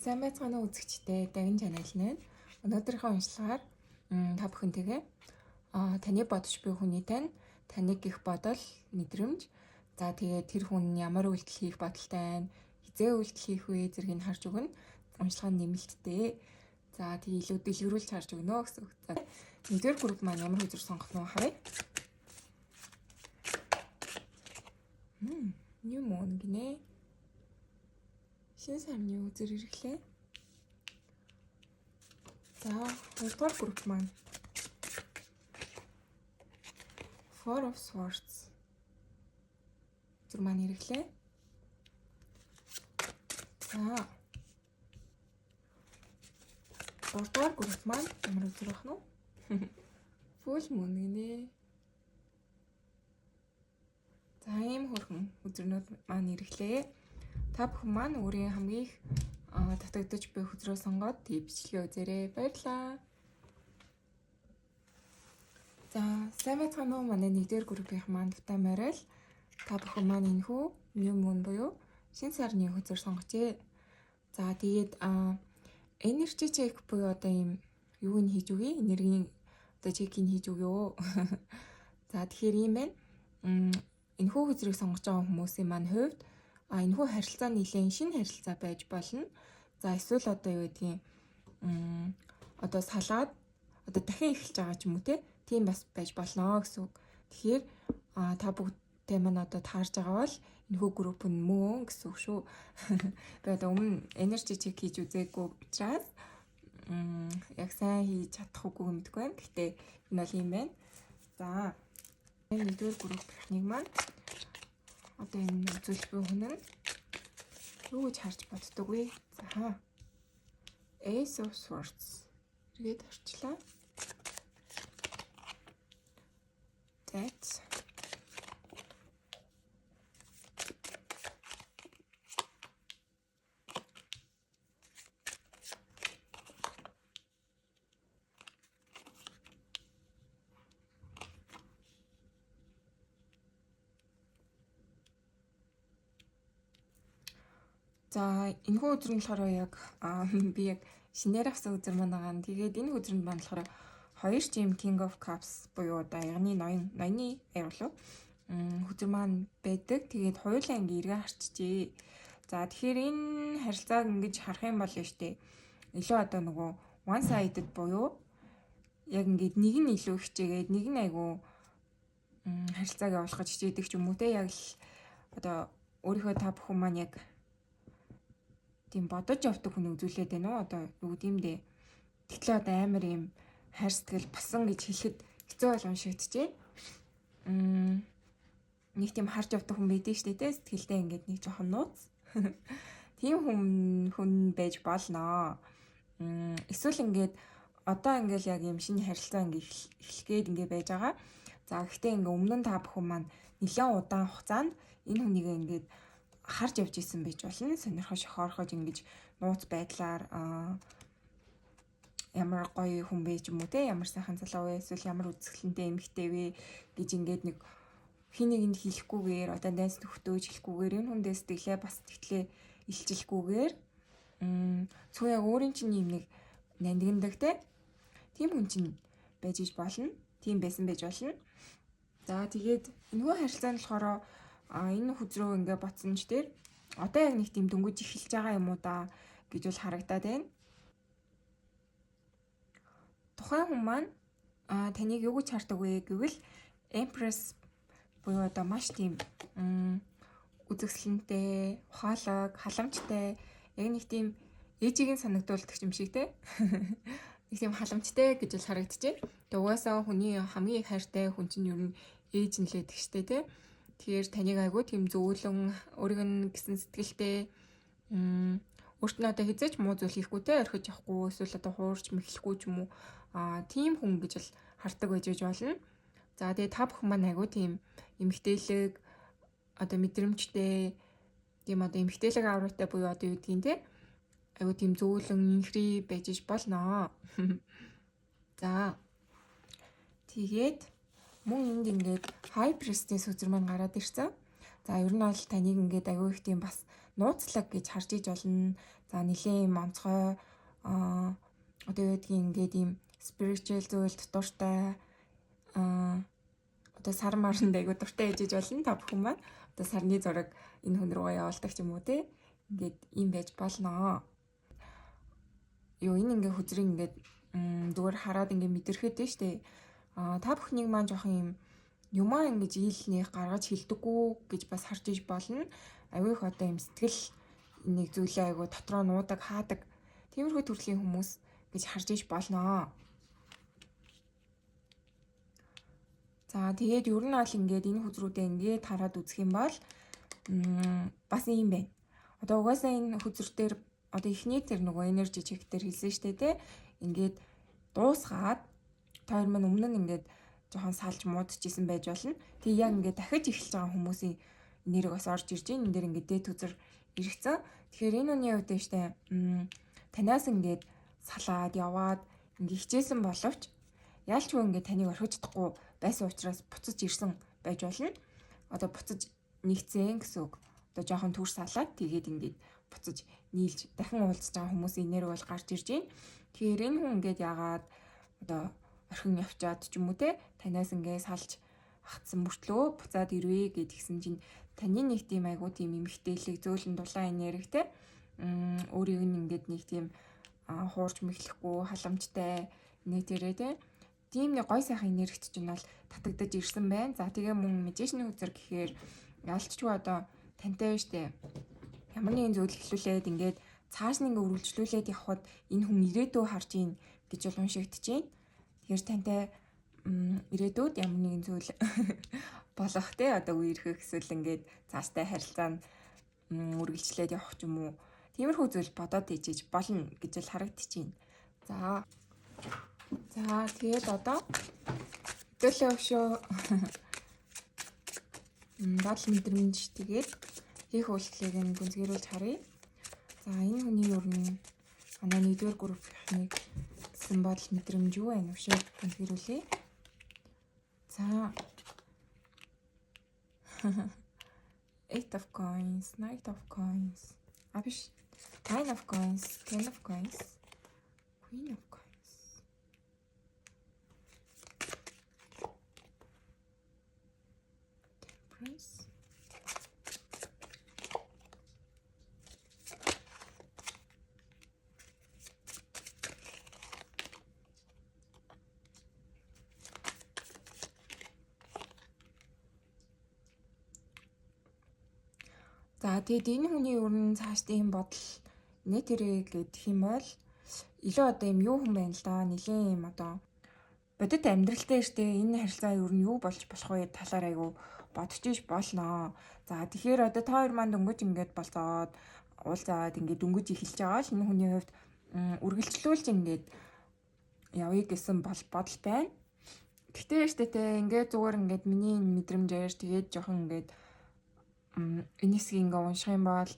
Сайн байцгаана уу үзэгчдээ. Дагин channel нэ. Өнөөдрийнхөө уншлагаар та бүхэнтэйгээ таны бодож буй хүний тань, таныг гих бодол, мэдрэмж, за тэгээд тэр хүн ямар үйлдэл хийх бодолтой байна, хизээ үйлдэл хийх вэ зэргийг харж өгнө. Уншилгаа нь нэмэлттэй. За тэгээ илүү дэлгэрүүлж харж өгнө гэсэн үг. За нэгдүгээр групп маань ямар хөзөр сонгох нь харъя. New moon гинэ. Шинэ сарны үзэр ирэхлээ. За, хоёрдугаар групп маань Four of Swords зүр маань ирэхлээ. За. Гуравдугаар групп маань ямар үзэр байх нь вэ? Full moon гинэ. За, ийм хөрхөн үзрнүүд маань ирэхлээ. Та бүхэн маань өөрийн хамгийн их татагдаж буй хөзрөө сонгоод тий бичлэгээ үзээрэй. Баярлалаа. За, сайн байцгаана уу? Манай нэгдүгээр группийнх маань Тутай Морил. Та бүхэн маань энэхүү New Moon буюу шинэ сарны хөзөр сонгожээ. За, тэгээд energy check буюу одоо ийм юуг нь хийж өгье? Энергийн одоо check-ийг хийж өгье. За, тэгэхээр ийм байна. Энэхүү хөзрийг сонгож байгаа хүмүүсийн маань хувьд энэхүү харилцаа нэлээд шинэ харилцаа байж болно. За эсвэл одоо юу гэдгийг одоо салаад одоо дахин эхэлж байгаа ч юм уу те. Тийм бас байж болно гэсэн үг. Тэгэхээр та бүгдтэй маань одоо таарж байгаа бол энэхүү групп нь мөн гэсэн үг шүү. Би одоо өмнө energy check хийж үзээгүй учраас яг сайн хийж чадах үгүй мэдэхгүй байна. Гэхдээ энэ бол юм байна. За нэгдүгээр группийнхнийг маань одоо энэ үзүүлэх буй хүн нь юу гэж харж боддог вэ? За. Ace of Swords. Эргээд харчлаа. That. За энэхүү өдөр нь болохоор яг би яг шинээр авсан өдөр маань байгаа. Тэгээд энэ өдөр нь маань болохоор хоёр ч юм King of Cups буюу одоо аягны ноён, ноёны аяг хөзөр маань байдаг. Тэгээд хоёулаа ингээ эргээ харчжээ. За тэгэхээр энэ харилцааг ингэж харах юм бол штэ. Илүү одоо нөгөө one sided буюу яг ингээд нэг нь илүү хичээгээд нэг нь айгу харилцааг явуулах гэж хичээдэг ч юм уу те яг л одоо өөрийнхөө та бүхэн маань яг тийм бодож явдаг хүн үзүүлээд байна уу одоо юу гэдэм юм дээ. Тэгтлээ одоо амар юм хайр сэтгэл болсон гэж хэлэхэд хэцүү бол уншигдчихэ. Нэг тийм харж явдаг хүн байдэн штэ те сэтгэлдээ ингээд нэг жоохон нууц. Тийм хүн байж болно. Эсвэл ингээд одоо ингээл яг юм шинэ харилцаа ингээ эхлэх гээд ингээ байж байгаа. За гэхдээ ингээ өмнө нь та бүхэн маань нэлээд удаан хугацаанд энэ хүнийг ингээд харж явж исэн байж болно. Сонирхож хохоорхож ингэж нууц байдлаар ямар гоё хүн бэ ч юм уу те ямар сайхан залуу вэ эсвэл ямар үзэсгэлэнтэй эмэгтэй вэ гэж ингээд нэг хин нэгэнд хэлэхгүйгээр одоо найз нөхдөж хэлэхгүйгээр энэ хүндээ сэтгэлээ бас тэгтлээ илчилэхгүйгээр цүү яг өөрийн чинь юм нэг нандиндаг те тийм хүн чинь байж иж болно. Тийм байсан байж болно. За тэгээд энэхүү харилцаа нь болохоор энэ хөзрөө ингээ ботсон ч тэр одоо яг нэг тийм дөнгөж эхэлж байгаа юм уу да гэж бол харагдаад байна. Тухайн хүн маань таныг юу гэж хардаг вэ гэвэл Empress буюу одоо маш тийм үзэсгэлэнтэй, ухаалаг, халамжтай яг нэг тийм ээжийг нь санагдуулдаг юм шиг те. Нэг тийм халамжтай гэж л харагдчихэв. Тэгээ угаасаа хүний хамгийн их хайртай хүн чинь ер нь ээж нь л байдаг штэ те. Тэгэхээр таныг айгүй тийм зөөлөн, өөрийг нь гэсэн сэтгэлтэй өөрт нь одоо хизээч муу зүйл хийхгүй те орхиж явахгүй эсвэл одоо хуурч мэхлэхгүй ч юм уу тийм хүн гэж л хардаг байж байж болно. За тэгээ та бүхэн маань айгүй тийм эмгтээлэг одоо мэдрэмжтэй тийм одоо эмгтээлэг авраатай буюу одоо юу гэдгийг те айгүй тийм зөөлөн инхри байж иж болно. За тэгээд мөн энд ингээд High Priest-ийн сүзэр маань гараад ирсэн. За ер нь бол таныг ингээд айгүй их тийм бас нууцлаг гэж харж иж болно. За нэлийн юм онцгой одоо юу гэдгийг ингээд ийм spiritual зүйлд дуртай одоо сар маранд айгу дуртай ээжиж болно та бүхэн маань. Одоо сарны зураг энэ хүн рүү явуулдаг ч юм уу те. Ингээд ийм байж болно. Юу энэ ингээ хөзрийг ингээд зүгээр хараад ингээ мэдрэхэд нь штэ. Та бүхнийг маань жоохон юм юмаа ингэж ийлнийх гаргаж хилдэггүй гэж бас харж иж болно. Аюу их одоо юм сэтгэл нэг зүйлээ айгу дотроо нуудаг, хаадаг тиймэрхүү төрлийн хүмүүс гэж харж иж болно. За тэгээд ер нь аль ингээд энэ хөзрүүдээ ингээд хараад үзэх юм бол бас ийм байна. Одоо угаасаа энэ хөзөр дээр одоо эхний тэр нөгөө energy check дээр хэлсэн штэ тий. Ингээд дуусгаад та хоёр маань өмнө нь ингээд жоохон салж муудчихсэн байж болно. Тэгээ яг ингээд дахиж эхэлж байгаа хүмүүсийн нэрэг бас орж ирж байна. Энэ дээр ингээд дээд хөзөр эргэцэн. Тэгэхээр энэ үний хувьд штэ танаас ингээд салаад яваад ингээд хичээсэн боловч яалчгүй ингээд таныг орхиж чадахгүй байсан учраас буцаж ирсэн байж болно. Одоо буцаж нэгцэн гэсэн үг. Одоо жоохон түр салаад тэгээд ингээд буцаж нийлж дахин уулзж байгаа хүмүүсийн нэр бол гарч ирж байна. Тэгэхээр энэ хүн ингээд яагаад одоо орхин явчаад ч юм уу те танаас ингээд салж хатсан мөртлөө буцаад ирвэ гэд гисэн чинь таны нэг тийм айгуу тийм эмхтэлэг зөөлөн дулаан энерги те өөрийг нь ингээд нэг тийм хуурч мэхлэхгүй халамжтай нэг тэрэ те тийм нэг гой сайхан энергит чинь бол татагдаж ирсэн байна. За тэгээ мөн мэжээшний үзэр гэхээр ялцчгүй одоо тантай штэ ямар нэгэн зүйл эхлүүлээд ингээд цааш нь ингээ үргэлжлүүлээд явхад энэ хүн ирээдүй харж ийн гэж бол уншигдэж байна. Тэгэхээр тантай ирээдүйд ямар нэгэн зүйл болох те одоо үерхэх эсвэл ингээд цааштай харилцаанд үргэлжлээд явах ч юм уу. Тиймэрхүү зүйл бодоод ижиж болно гэж л харагдчихээн. За. За тэгээд одоо хэдүүлээ өвшөө бодол мэдрэмж тэгээд хийх үйлдэлийг нь гүнзгийрүүлж харъя. За энэ хүний ер нь манай нэгдүгээр группийнхныг гэсэн бодол мэдрэмж юу вэ? Өвшөө гүнзгийрүүлье. За. Eight of coins, Knight of coins. А биш. Nine of coins, Ten of coins, Queen of coins. Temperance. За тэгээд энэ хүний ер нь цаашдын юм бодол нэ тэрэ гэдэг юм бол илүү одоо юм юу хүн байна л да. Нилийн юм одоо бодит амьдралтай штэ энэ харилцаа ер нь юу болж болох вэ талаар айгу бодож иш болно. За тэгэхээр одоо та хоёр маань дөнгөж ингээд болцоод уулзаад ингээд дөнгөж эхэлж байгаа л энэ хүний хувьд үргэлжлүүлж ингээд явъя гэсэн бол бодол байна. Гэхдээ штэ те ингээд зүгээр ингээд миний мэдрэмжээр тэгээд жоохон ингээд энэ хэсгийг ингээ унших юм бол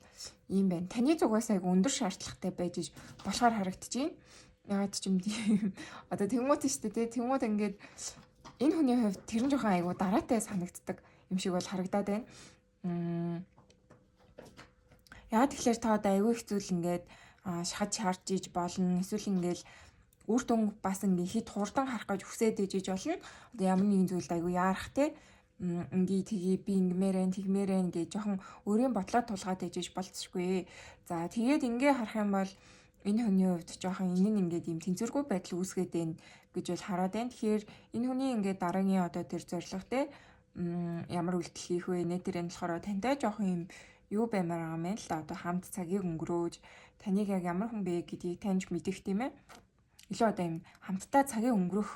ийм байна. Таны зүгээс айгу өндөр шаардлагатай байж болохоор харагдчихээн. Яагаад ч юм тийм одоо тэнгуут нь штэ тий тэнгуут ингээд энэ хүний хувьд тэр нь жоохон айгу дараатай санагддаг юм шиг бол харагдаад байна. Яагаад тэгэхээр та одоо айгу их зүйл ингээд шахаж шаарч иж болно. Эсвэл ингээд үр дүн бас ингээ хит хурдан харах гэж хүсээд ижиж болно. Одоо ямар нэгэн зүйлд айгу яарах те ингээ тгий би ингэмээр энэ тэгмээр энэ гэж жоохон өөрийн бодлоо тулгаад ижиж болцсохгүй. За тэгээд ингээ харах юм бол энэ хүний хувьд жоохон энэ нь ингээд ийм тэнцвэргүй байдал үүсгээд байна гэж бол хараад байна. Тэгэхээр энэ хүний ингээд дараагийн одоо тэр зорилго те ямар үйлдэл хийх вэ? Нэ тэр энэ болохоор тантай жоохон юм юу баймаар байгаа юм л да. Одоо хамт цагийг өнгөрөөж таныг яг ямар хүн бэ гэдгийг таньж мэдэх тийм ээ. Илүү одоо юм хамтдаа цагийг өнгөрөх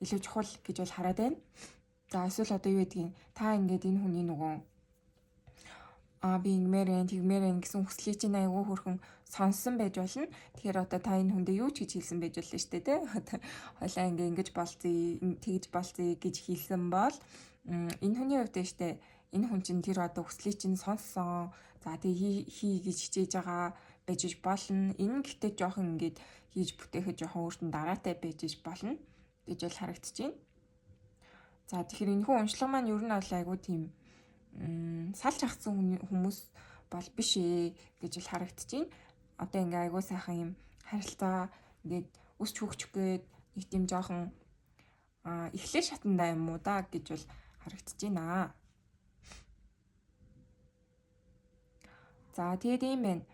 илүү чухал гэж бол хараад байна. За эсвэл одоо юу гэдгийг та ингээд энэ хүний нөгөө би ингэмээр ээ тэгмээр ээ гэсэн хүслийг чинь айгүй хөрхөн сонссон байж болно. Тэгэхээр одоо та энэ хүндээ юу ч гэж хэлсэн байж болно шүү дээ, тэ. Одоо хойлоо ингээ ингэж болцъё, тэгж болцъё гэж хэлсэн бол энэ хүний хувьд шүү дээ. Энэ хүн чинь тэр одоо хүслийг чинь сонссон. За тэг хий гэж хичээж байгаа байж болно. Энэ гэхдээ жоохон ингээд хийж бүтээхэд жоохон өөрт нь дараатай байж болно гэж бол харагдчихээн. За тэгэхээр энэ хүн уншлага маань ер нь бол айгүй тийм салж хагцсан хүмүүс бол биш ээ гэж л харагдчихээн. Одоо ингээ айгүй сайхан юм харилцаа ингээд өсч хөгжих гээд нэг тийм жоохон эхлэл шатандаа юм уу да гэж бол харагдаж байна. За тэгээд ийм байна.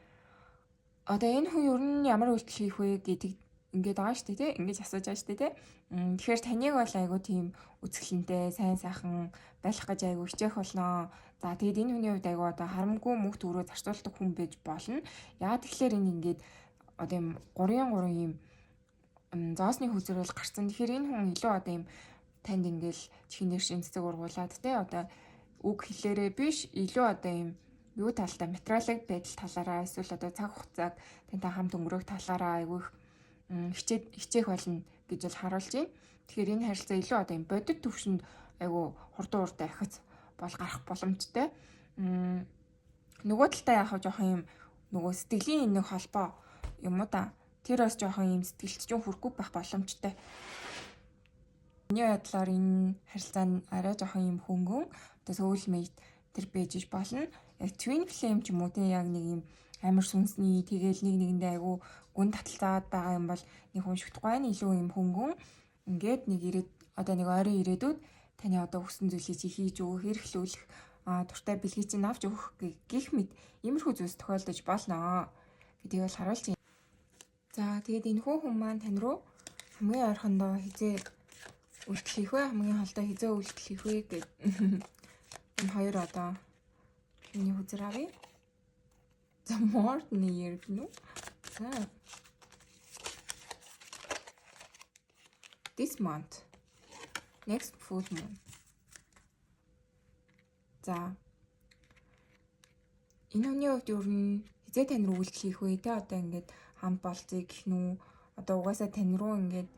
Одоо энэ хүн ер нь ямар үйлдэл хийх вэ гэдэг ингээд байгаа шүү дээ, тий? Ингэж асууж байгаа шүү дээ, тий? Тэгэхээр таныг бол айгүй тийм үзэсгэлэнтэй, сайн сайхан байх гэж айгүй хичээх болно. За тэгээд энэ хүний хувьд айгүй одоо харамгүй мөнгө төгрөө зарцуулдаг хүн байж болно. Яагаад тэгэхээр энэ ингээд одоо юм 3-3 юм зоосны хөзрөл гарцсан. Тэгэхээр энэ хүн илүү одоо юм танд ингээл чихэн дээр шин цэцэг ургуулад те одоо үг хэлээрээ биш илүү одоо юм юу талтай материалын байдал талаараа эсвэл одоо цаг хугацааг тантай хамт өнгөрөх талаараа айгүй их хичээх болно гэж бол харуулж байна. Тэгэхээр энэ харилцаа илүү одоо юм бодит төвшөнд айгүй хурдан урдаа ахиц бол гарах боломжтой. Нөгөө талдаа яах вэ жоохон юм нөгөө сэтгэлийн нэг холбоо юм уу да. Тэр бас жоохон юм сэтгэлд чинь хүрхгүй байх боломжтой. Миний бодлоор энэ харилцаа нь арай жоохон юм хөнгөн одоо soulmate тэр байж иш болно. Яг twin flame ч юм уу тийм яг нэг юм амар сүнсний тэгээл нэг нэгэндээ айгүй гүн таталцаад байгаа юм бол нэг уншигдахгүй байна. Илүү юм хөнгөн ингээд нэг ирээд одоо нэг ойрын ирээдүйд таны одоо хүссэн зүйлийг чи хийж өгөх, хэрэглүүлэх, дуртай бэлгийг чинь авч өгөх гэх мэт иймэрхүү зүйлс тохиолдож болно гэдгийг бол харуулж байна. За тэгээд энэ хүн маань тань руу хамгийн ойрхондоо хизээ үйлдэл хийх вэ? Хамгийн холдоо хизээ үйлдэл хийх вэ гэд энэ хоёр одоо миний хүзэр авъя. За more than a year гэнэ үү? За. This month. Next full moon. За. Энэ хүний хувьд ер нь хизээ тань руу үйлдэл хийх вэ? Тэ одоо ингээд хамт болцъё гэх нү? Одоо угаасаа тань руу ингээд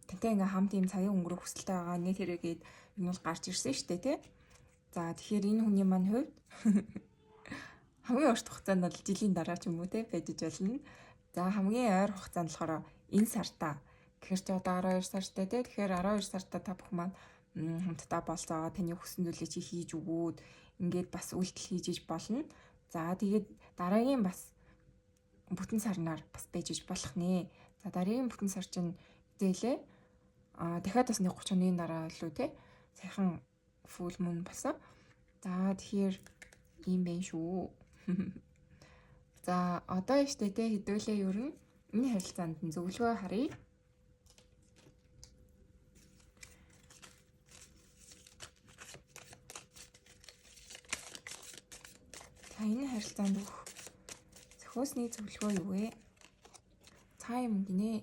тантай ингээ хамт ийм цагийн өнгөрөх хүсэлтэй байгаа нэг тэргээд юм бол гарч ирсэн шүү дээ, тэ? За тэгэхээр энэ хүний маань хувьд хамгийн урт хугацаанд бол жилийн дараа ч юм уу те байж болно. За хамгийн ойр хугацаанд болохоор энэ сартаа. Тэгэхээр чи одоо 12 сартай те. Тэгэхээр 12 сартаа та бүхэн маань хамтдаа болцоо таны хүссэн зүйлийг чи хийж өгөөд ингээд бас үйлдэл хийж иж болно. За тэгээд дараагийн бас бүтэн сарнаар бас байж иж болох нэ. За дараагийн бүтэн сар чинь зээлээ. А дахиад бас нэг 30 хоногийн дараа илүү те сайхан full moon болсон. За тэгэхээр ийм байх шүү. За одоо штэ те хэдүүлээ ер нь энэ харилцаанд нь зөвлөгөө харъя. За энэ харилцаанд өгөх зохиосны зөвлөгөө юу вэ? Time гинэ.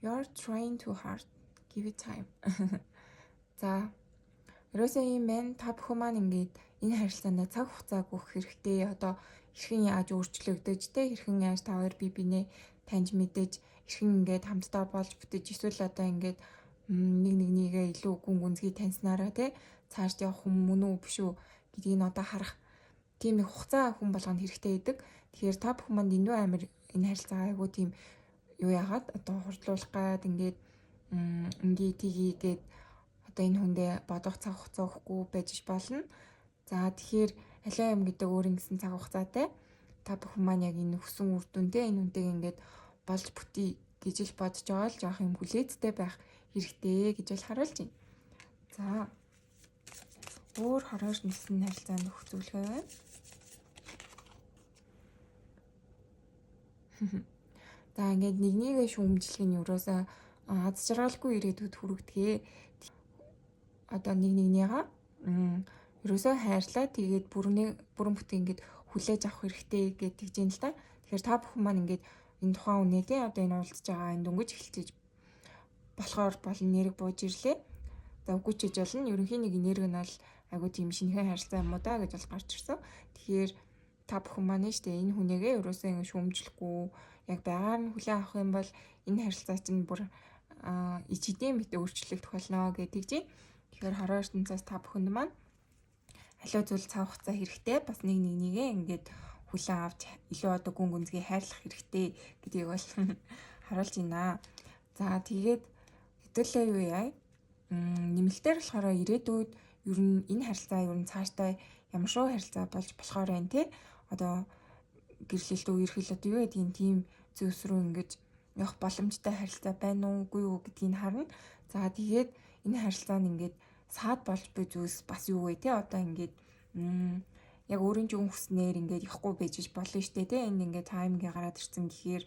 You're trying too hard. Give it time. За ерөөсөө ийм байна. Та бүхэн маань ингээд энэ харилцаанд цаг хугацааг өгөх хэрэгтэй. Одоо хэрхэн яаж өөрчлөгдөж те хэрхэн яаж та хоёр бие биенээ таньж мэдэж хэрхэн ингээд хамтдаа болж бүтэж эсвэл одоо ингээд нэг нэгнийгээ илүү гүн гүнзгий таньснараа те цааш явах хүн мөн үү биш үү гэдгийг нь одоо харах тийм нэг хугацаа хүн болгонд хэрэгтэй байдаг. Тэгэхээр та бүхэн манд дэндүү амир энэ харилцаа айгуу тийм юу яагаад одоо хурдлуулах гад ингээд ингээ тгий гээд одоо энэ хүндээ бодох цаг хугацаа өгөхгүй байж болно. За тэгэхээр аливаа юм гэдэг өөр ингэсэн цаг хугацаатай. Та бүхэн маань яг энэ хүсэн үр дүнтэй энэ хүнтэйг ингээд болж бүтье гэж л бодож байгаа л жоох юм хүлээцтэй байх хэрэгтэй гэж бол харуулж байна. За өөр хороор нэлсэн харилцаанд өгөх зөвлөгөө байна. За ингээд нэгнийгээ шүүмжлэх нь ерөөсөө аз жаргалгүй ирээдүйд хүргэдэг. Одоо нэг нэгнийгаа ерөөсөө хайрлаа тэгээд бүрэн бүтэн ингээд хүлээж авах хэрэгтэй гэж тэгж юм л та. Тэгэхээр та бүхэн маань ингээд энэ тухайн үнэ те одоо энэ уулзж байгаа энэ дөнгөж эхэлчихэж болохоор болон нэрэг бууж ирлээ. За үгүй ч гэж болно. Ерөнхийн нэг нэрэг нь бол айгуу тийм шинэхэн харилцаа юм уу да гэж бол гарч ирсэн. Тэгэхээр та бүхэн маань штэ энэ хүнийгээ ерөөсөө ингэ шүүмжлэхгүй яг байгаар нь хүлээн авах юм бол энэ харилцаа чинь бүр ичидэн мэт өөрчлөгдөх болно гэдэг чинь. Тэгэхээр хорон ертөнцөөс та бүхэнд маань аливаа зүйл цаг хугацаа хэрэгтэй. Бас нэг нэгнийгээ ингээд хүлээн авч илүү одоо гүн гүнзгий хайрлах хэрэгтэй гэдгийг бол харуулж байна. За тэгээд хэдүүлээ юу яа? Нэмэлтээр болохоор ирээдүйд ер нь энэ харилцаа ер нь цаашдаа ямар шоу харилцаа болж болохоор байна те. Одоо Гэрлэлт үерхэл одоо юу гэдгийг тийм зүйлс рүү ингэж явах боломжтой харилцаа байна уу, үгүй юу гэдгийг харна. За, тэгээд энэ харилцаа нь ингээд саад болж буй зүйлс бас юу вэ, те, одоо ингээд яг өөрийн чинь хүснээр ингээд явахгүй байж болно штэ, те. Энд ингээд time гээ гараад ирсэн гэхээр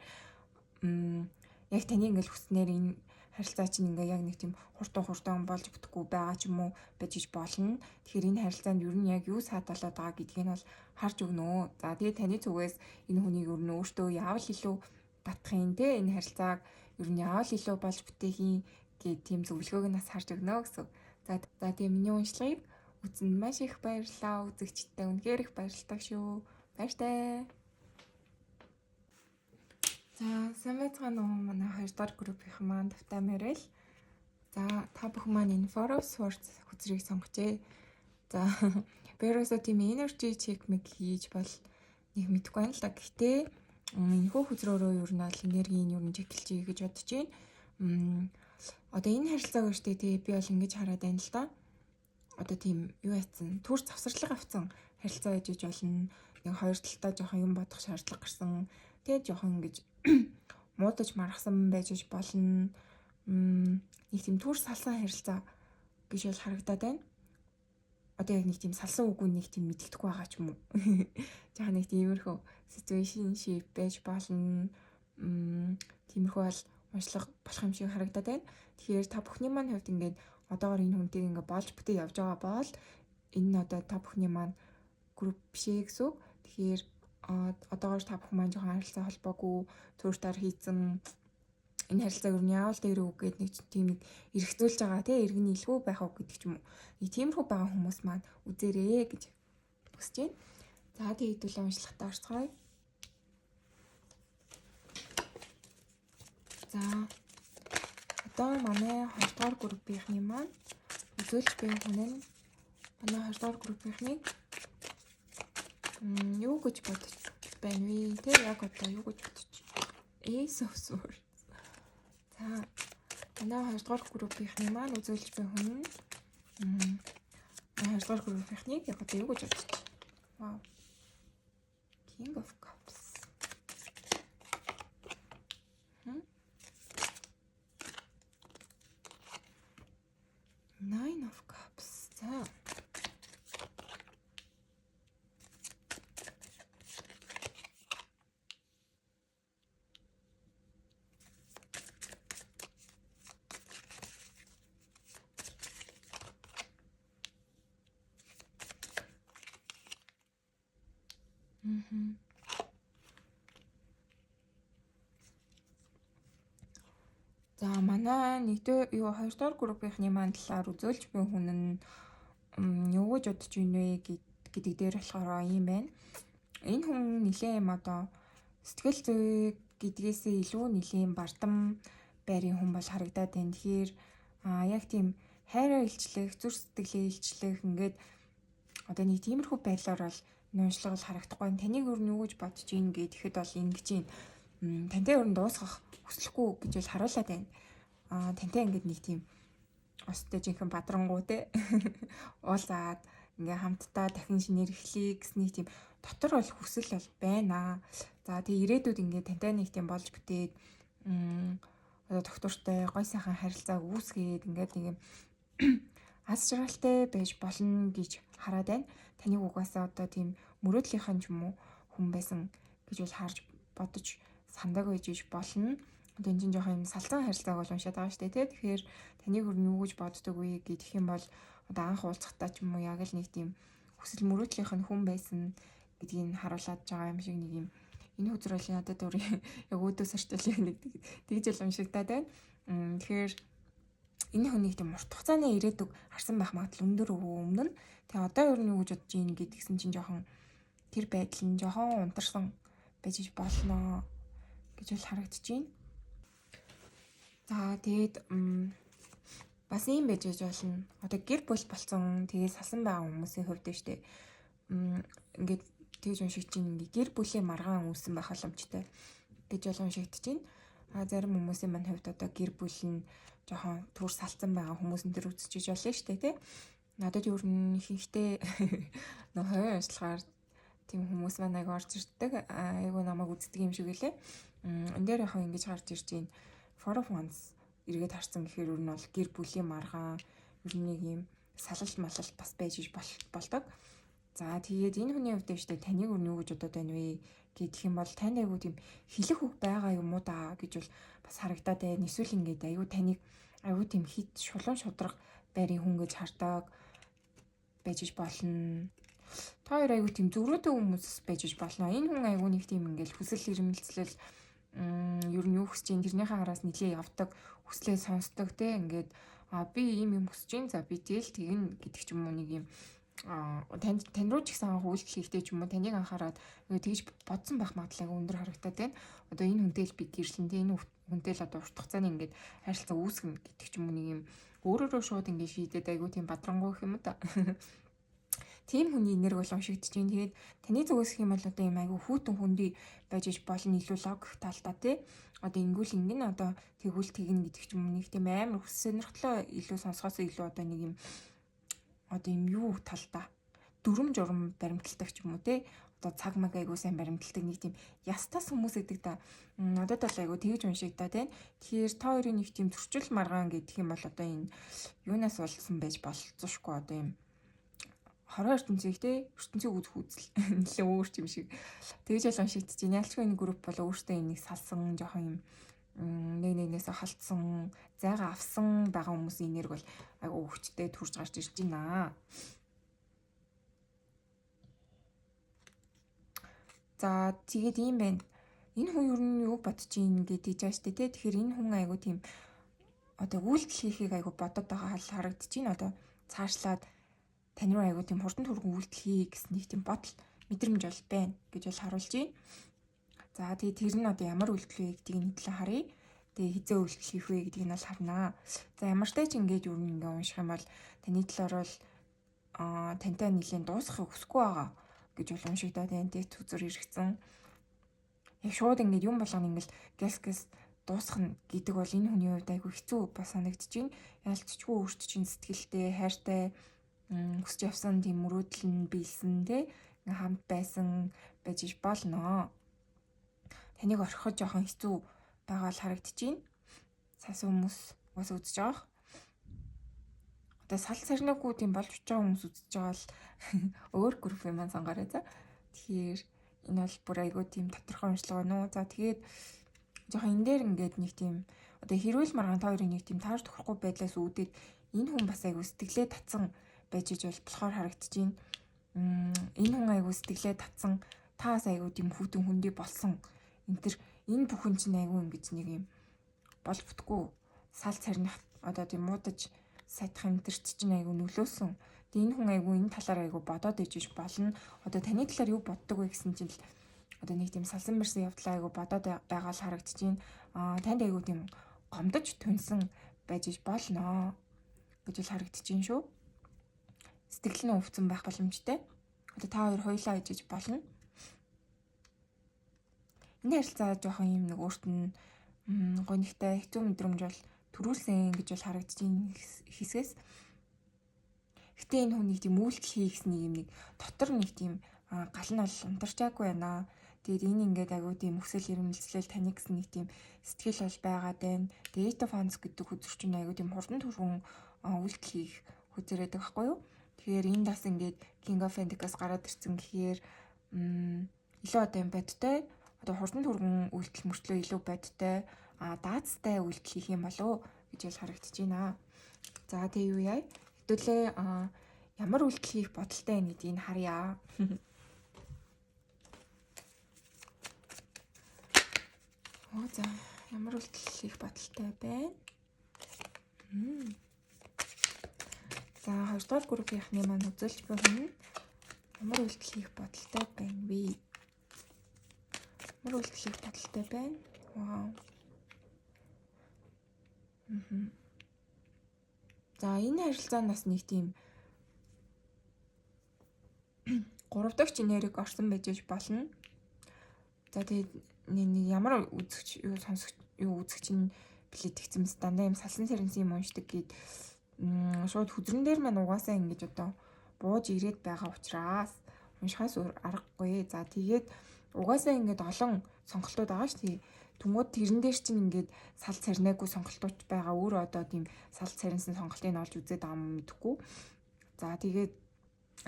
яг таны ингээд хүснээр энэ харилцаа чинь ингээ яг нэг тийм хурдан хурдан болж бүтэхгүй байгаа ч юм уу байж иж болно. Тэгэхээр энэ харилцаанд ер нь яг юу саад болоод байгаа гэдгийг нь бол харж өгнө. За, тэгээ таны зүгээс энэ хүнийг ер нь өөртөө яавал илүү батах юм, те, энэ харилцааг ер нь яавал илүү болж бүтээх юм гээд тийм зөвлөгөөг нь бас харж өгнө гэсэн. За, тэгээ миний уншлагыг үзсэнд маш их баярлалаа. Үзэгчдэд үнэхээр их баярлалаа шүү. Баяртай. За, сайн байцгаана уу? Манай 2 дугаар группийн маань тавтай морил. За, та бүхэн маань энэ Four of Swords хөзрийг сонгожээ. За, би ерөөсөө тийм energy check мэг хийж бол нэг мэдэхгүй байна л да. Гэхдээ энэхүү хөзрөөрөө ер нь бол энергийн ер нь check лжээ гэж бодож байна. Одоо энэ харилцааг өөртөө тий би бол ингэж хараад байна л да. Одоо тийм юу яцсан, түр завсарлага авсан харилцаа байж иж болно. Нэг хоёр талдаа жоохон юм бодох шаардлага гарсан. Тэгээд жоохон ингэж муудаж маргасан байж иж болно. Нэг тийм түр салсан харилцаа гэж бол харагдаад байна. Одоо яг нэг тийм салсан үгүй нэг тийм мэддэхгүй байгаа ч юм уу. Жаахан нэг тиймэрхүү situationship байж болно. Тиймэрхүү бол уншлага болох юм шиг харагдаад байна. Тэгэхээр та бүхний маань хувьд ингээд одоогор энэ хүнтэйг ингээд болж бүтээ явж байгаа бол энэ нь одоо та бүхний маань групп биш ээ гэсэн үг. Тэгэхээр одоогор та бүхэн маань жоохон харилцаа холбоогүй цөөртөр хийцэн энэ харилцааг юу яавал дээр үг гээд нэг тийм нэг эргцүүлж байгаа, тий, эргэн нийлгүй байх уу гэдэг ч юм уу. Нэг тиймэрхүү байгаа хүмүүс маань үзээрэй гэж хүсэж байна. За, тэг хэдүүлээ уншлагтаа орцгоё. За, одоо манай 2 дугаар группийнхний маань үзүүлж буй хүн нь манай 2 дугаар группийнхний юу гэж бодож байна вэ? Тэ, яг одоо юу гэж бодож? Ace of Swords. За, манай 2 дугаар группийнхний маань үзүүлж буй хүн нь 2 дугаар группийнхнийг яг одоо юу гэж бодож? Вау. King of Cups. Nine of Cups. За. Мгм. За, манай нэгдүгээр юу хоёрдугаар группийнхний маань талаар үзүүлж буй хүн нь юу гэж бодож байна вэ гэдэг дээр болохоор ийм байна. Энэ хүн нэлээд юм одоо сэтгэл зүй гэдгээсээ илүү нэлээд бардам байрын хүн бол харагдаад байна. Тэгэхээр яг тийм хайраа илчлэх, зүр сэтгэлээ илчлэх ингээд одоо нэг тиймэрхүү байдлаар бол уншлага бол харагдахгүй. Таныг өөр нь юу гэж бодож ийн гэхэд бол ингэж юм, тантай өөр нь дуусгах хүсэлгүй гэж бол харуулад байна. Тантай ингээд нэг тийм остой жинхэнэ бадрангуу, те, уулзаад ингээ хамтдаа дахин шинээр эхлэе гэсний тийм дотор бол хүсэл бол байна. За, тэгээ ирээдүйд ингээ тантай нэг тийм болж бүтээд одоо доктортой гой сайхан харилцааг үүсгээд ингээд нэг юм аз жаргалтай байж болно гэж хараад байна. Таныг угаасаа одоо тийм мөрөөдлийнхэн ч юм уу хүн байсан гэж бол харж бодож сандаг байж иж болно. Одоо энэ чинь жоохон юм салцсан харилцааг бол уншаад байгаа шүү дээ, тий. Тэгэхээр таныг өөр нь юу гэж боддог вэ гэх юм бол одоо анх уулзахдаа ч юм уу яг л нэг тийм хүсэл мөрөөдлийнх нь хүн байсан гэдгийг харуулад байгаа юм шиг нэг юм энэ хөзөр бол надад өөр яг өөдөөс орчуулъя нэг тэгж л уншигдаад байна. Тэгэхээр энэ хүнийг тийм урт хугацааны ирээдүг харсан байх магадлал өндөр өмнө нь. Тэгээ одоо ер нь юу гэж бодож ийн гэдгсэн чинь жоохон тэр байдал нь жоохон унтарсан байж болно гэж бол харагдаж байна. За, тэгээд бас ийм байж болно. Одоо гэр бүл болсон, тэгээд салсан байгаа хүмүүсийн хувьд нь штэ. Ингээд тэгж уншигч чинь ингээд гэр бүлээ маргаан үүссэн байх боломжтой гэж бол уншигдэж байна. А зарим хүмүүсийн маань хувьд одоо гэр бүл нь жоохон түр салцсан байгаа хүмүүс энэ төр үзчихэж болно штэ, тий. Надад ер нь ихэнхдээ нөө хувийн уншлагаар Тийм хүмүүс маань айгүй орж ирдэг. Айгүй намайг үздэг юм шиг үлээ. Энэ дээр яг ингэж гарч ирж байна. Four of Wands эргээд харсан гэхээр ер нь бол гэр бүлийн маргаан, ер нь нэг юм салалт малалт бас байж болдог. За, тэгээд энэ хүний хувьд штэ таныг өөр юу гэж бодоод байна вэ гэх юм бол танд айгүй тийм хэлэх үг байгаа юм уу да гэж бол бас харагдаад байна. Эсвэл ингээд айгүй таныг айгүй тийм хит шулуун шудраг байрын хүн гэж хардаг байж болно. Та хоёр айгүй тийм зөрүүтэй хүмүүс байж болно. Энэ хүн айгүй нэг тийм ингээл хүсэл эрмэлзэл, ер нь юу хүсэж чинь тэрнийхээ хараас нилээ явдаг, хүслээ сонсдог те, ингээд а би ийм юм хүсэж чинь, за би тэгэл тэгнэ гэдэг ч юм уу, нэг юм танд тань руу ч гэсэн анх үйлдэл хийхдээ ч юм уу таныг анхаарад ингээд тэгж бодсон байх магадлал өндөр харагдаад байна. Одоо энэ хүнтэй л би гэрлэн те, энэ хүнтэй л одоо урт хугацааны ингээд харилцаа үүсгэн гэдэг ч юм уу, нэг юм өөрөөрөө шууд ингээд шийдээд айгүй тийм бадрангуй гэх юм уу та. Тийм хүний энерги бол уншигдэж байна. Тэгээд таны зүгээс гэх юм бол одоо юм айгүй хүйтэн хүндий байж иж болно, илүү логик талдаа тий. Одоо ингүүл ингэн, одоо тэгвэл тэгнэ гэдэг ч юм уу, нэг тийм амар хүс сонирхлоо илүү сонсохоос илүү одоо нэг юм одоо юм юу талдаа дүрм журм баримталдаг ч юм уу те, одоо цаг маг айгуу сайн баримталдаг нэг тийм ястаас хүмүүс гэдэг та надад бол айгуу тэгж уншигдаа тийм. Тэгэхээр та хоёрын нэг тийм зөрчил маргаан гэдэг юм бол одоо энэ юунаас болсон байж болцсошгүй, одоо юм хорон ертөнцийг те, ертөнцийг үзэх үзэл нэлээ өөр юм шиг тэгж л уншигдчих. Ялчгүй энэ групп бол өөртөө юм нэг салсан, жоохон юм нэг нэгнээс холдсон, зайгаа авсан байгаа хүмүүсийн энерги бол айгу хүчтэй төрж гарч ирж байна. За, тэгээд ийм байна. Энэ хүн ер нь юу бодож ийн гэдэг жаа штэ тий. Тэгэхээр энэ хүн айгу тийм одоо үйлдэл хийхийг айгу бодод байгаа харагдаж байна. Одоо цаашлаад тань руу айгу тийм хурдан түргэн үйлдэл хий гэсэн нэг тийм бодол мэдрэмж бол байна гэж бол харуулж байна. За, тэгээ тэр нь одоо ямар үйлдэл вэ гэдгийг нийтлэн харъя. Тэгээ хизээ үйлдэл хийх вэ гэдгийг нь бол харнаа. За, ямартай ч ингээд юу ингээ унших юм бол таны талаар бол тантай нэлийн дуусахыг хүсэхгүй байгаа гэж бол уншигдаад байна. Тэг үзэр эргэцэн. Яг шууд ингээд юм болгоно ингээл гэс гэс дуусгах нь гэдэг бол энэ хүний хувьд айгүй хэцүү бас санагдаж байна. Ялцчгүй өөрт чинь сэтгэлтэй, хайртай, хүсч явсан тийм мөрөөдөл нь биелсэн те, хамт байсан байж болно. Таныг орхиход жоохон хэцүү байгаа л харагдаж байна. Сас хүмүүс бас үзэж байгаа. Одоо сал сарнаагүй тийм болж байгаа хүмүүс үзэж байгаа л өөр группийн маань сонгоорой за. Тэгэхээр энэ бол бүр айгүй тийм тодорхой уншлага нүү. За, тэгээд жоохон энэ дээр ингээд нэг тийм одоо хэрүүл маргаан та хоёрын нэг тийм таарч тохирохгүй байдлаас үүдээд энэ хүн бас айгүй сэтгэлээ татсан байж иж бол болохоор харагдаж байна. Энэ хүн айгүй сэтгэлээ татсан, таас айгүй тийм хүйтэн хүндий болсон. Энэ төр энэ бүхэн чинь айгүй ингэж нэг юм бол бүтггүй сал царних одоо тийм муудаж сайтах энэ чинь айгүй нөлөөсөн. Тэгээ энэ хүн айгүй энэ талаар айгүй бодоод ижиж болно. Одоо таны талаар юу боддог вэ гэсэн чинь л одоо нэг тийм салсан мэрсэн явдлаа айгүй бодоод байгаа л харагдаж байна. Танд айгүй тийм гомдож түнсэн байж иж болно гэж л харагдаж байна шүү. Сэтгэл нь өвцөн байх боломжтой. Одоо та хоёр хоёулаа ижиж болно. Энэ харилцаа жоохон юм нэг өөрт нь гонигтай хэцүү мэдрэмж бол төрүүлсэн гэж бол харагдаж байна хэсгээс. Гэтэ энэ хүн нэг тийм үйлдэл хийх нэг юм нэг дотор нэг тийм гал нь бол унтарчаагүй байна. Тэгээд энэ ингээд агуу тийм өсөл ирмэлзлэл таны гэсэн нэг тийм сэтгэл бол байгаад байна. Тэгээд Eight of Wands гэдэг хөзөр чинь айгуу тийм хурдан түргэн үйлдэл хийх хөзөр байдаг байхгүй юу? Тэгэхээр энэ бас ингээд King of Pentacles гараад ирсэн гэхээр илүү одоо юм бодтой, одоо хурдан түргэн үйлдэл мөртлөө илүү бодтой, даацтай үйлдэл хийх юм болов гэж бол харагдаж байна. За, тэгээ юу яа? Хэдүүлээ ямар үйлдэл хийх бодолтой байна гэдгийг харъя. Оо, за, ямар үйлдэл хийх бодолтой байна? За, хоёрдугаар группийнхны маань үзүүлж буй хүн ямар үйлдэл хийх бодолтой байна вэ? Ямар үйлдэл хийх бодолтой байна? Вау. Мм. За, энэ харилцаа нь бас нэг тийм гурав дахь энерги орсон байж болно. За, тэгээд нэг ямар үзэгч юу сонсогч юу үзэгч нь билээ тэгсэн мэт дандаа юм салсан сэрэнсэн юм уншдаг гээд шууд хөзрөн дээр маань угаасаа ингэж одоо бууж ирээд байгаа учраас уншихаас өөр аргагүй. За тэгээд угаасаа ингээд олон сонголтууд байгаа шүү дээ. Тэнгүүд тэрэн дээр чинь ингээд сал царинаагүй сонголтууд байгаа. Өөр одоо тийм сал царинсан сонголтыг олж үзээд байгаа юм мэдэхгүй. За тэгээд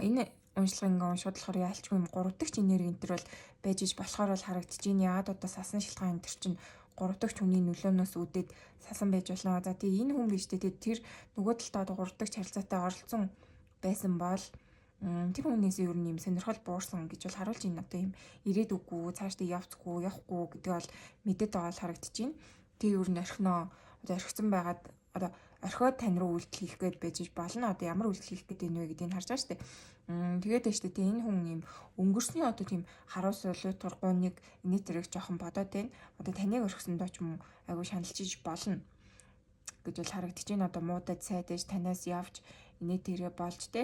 энэ уншлага ингээ уншаад болохоор яалчгүй юм гурав дахь энерги энэ төр бол байж иж болохоор бол харагдаж байна. Яагаад одоо сасан шилтгаан энэ төр чинь гурав дахь хүний нөлөөнөөс үүдээд сасан байж болно. За тэгээ энэ хүн биш үү? Тэр нөгөө талдаа одоо гурав дахь харилцаатай оролцсон байсан бол тэр хүнээс ер нь юм сонирхол буурсан гэж бол харуулж байна. Одоо юм ирээд үгүй, цаашдаа явцгүй, явахгүй гэдэг бол мэдээд байгаа л харагдаж байна. Тэгээ ер нь орхиноо одоо орхисон байгаад одоо орхиод тань руу үйлдэл хийх гээд байж болно. Одоо ямар үйлдэл хийх гээд байна вэ гэдгийг харж байгаа шүү дээ. Тэгээд байна шүү дээ. Энэ хүн юм өнгөрсний одоо тийм харуус сулуутгар гуниг энэ тэрэг жоохон бодоод байна. Одоо таныг орхисондоо ч юм уу айгу шаналж болно гэж бол харагдаж байна. Одоо муудад сайдаж танаас явж инээ тэрэ болж те.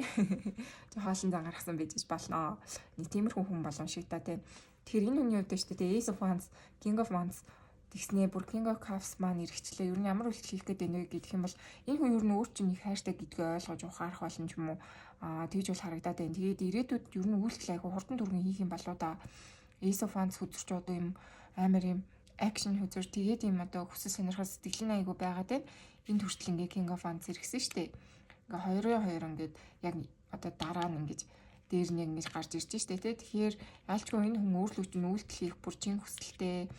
Хоолн зан гаргасан байж болно. Нэг тиймэрхүү хүн болон шиг та те. Тэгэхээр энэ хүний хувьд шүү дээ Ace of Wands, King of Wands тэгснээ бүр King of Cups маань эргэчлээ. Ер нь ямар үйлдэл хийх гээд байна вэ гэх юм бол энэ хүн ер нь өөр чинь их хайртай гэдгээ ойлгож ухаарах болно ч юм уу. Тэгж бол харагдаад байна. Тэгээд ирээдүйд ер нь үйлдэл айгу хурдан түргэн хийх юм болоо да. Ace of Wands хөзөрч одоо юм амар юм action хөзөр тэгээд юм одоо хүсэл сонирхол сэтгэлийн айгу байгаад байна. Энэ хүртэл ингээ King of Wands эргэсэн штэ. Ингээ хоёрын хоёр ингээд яг одоо дараа нь ингэж дээр нь ингэж гарч ирж штэ тий. Тэгэхээр ялчгүй энэ хүн өөрлөгч нь үйлдэл хийх бүр чин хүсэлтэй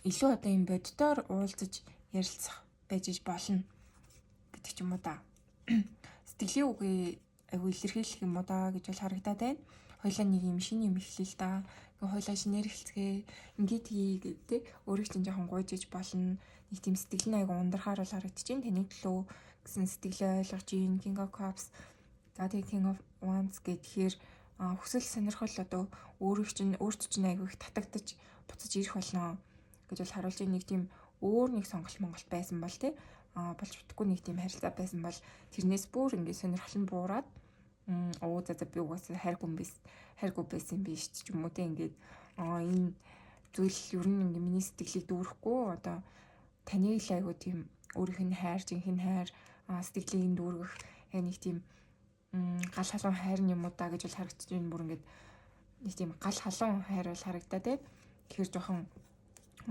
илүү одоо юм боддоор уулзаж ярилцах байж иж болно гэдэг ч юм уу да. Сэтгэлийн үгийг айгу илэрхийлэх юм уу да гэж бол харагдаад байна. Хоёлаа нэг юм шинэ юм эхлэе л да. Ингээ хоёлаа шинээр эхэлцгээе. Ингээд хий гэдэг өөрийг чинь жоохон гуйж иж болно. Нэг тийм сэтгэл нь айгу ундрахаар бол харагдаж байна. Таны төлөө гэсэн сэтгэлээ ойлгож байна. King of Cups за тэгээ King of Wands гэхээр хүсэл сонирхол одоо өөрийг чинь өөрт чинь айгу их татагдаж буцаж ирэх болно гэж бол харуулж байна. Нэг тийм өөр нэг сонголт Монголд байсан бол тий болж утгагүй нэг тийм харилцаа байсан бол тэрнээс бүр ингээд сонирхол нь буураад оо за за би угаасаа хайргүй юм биш хайргүй байсан биш ч юм уу те ингээд энэ зүйл ер нь ингээ миний сэтгэлийг дүүрэхгүй одоо таныг л айгу тийм өөрийнх нь хайр жинхэнэ хайр сэтгэлийг нь дүүргэх яг нэг тийм гал халуун хайр юм уу да гэж бол харагдаж байна. Бүр ингээд нэг тийм гал халуун хайр бол харагдаа те. Тэгэхээр жоохон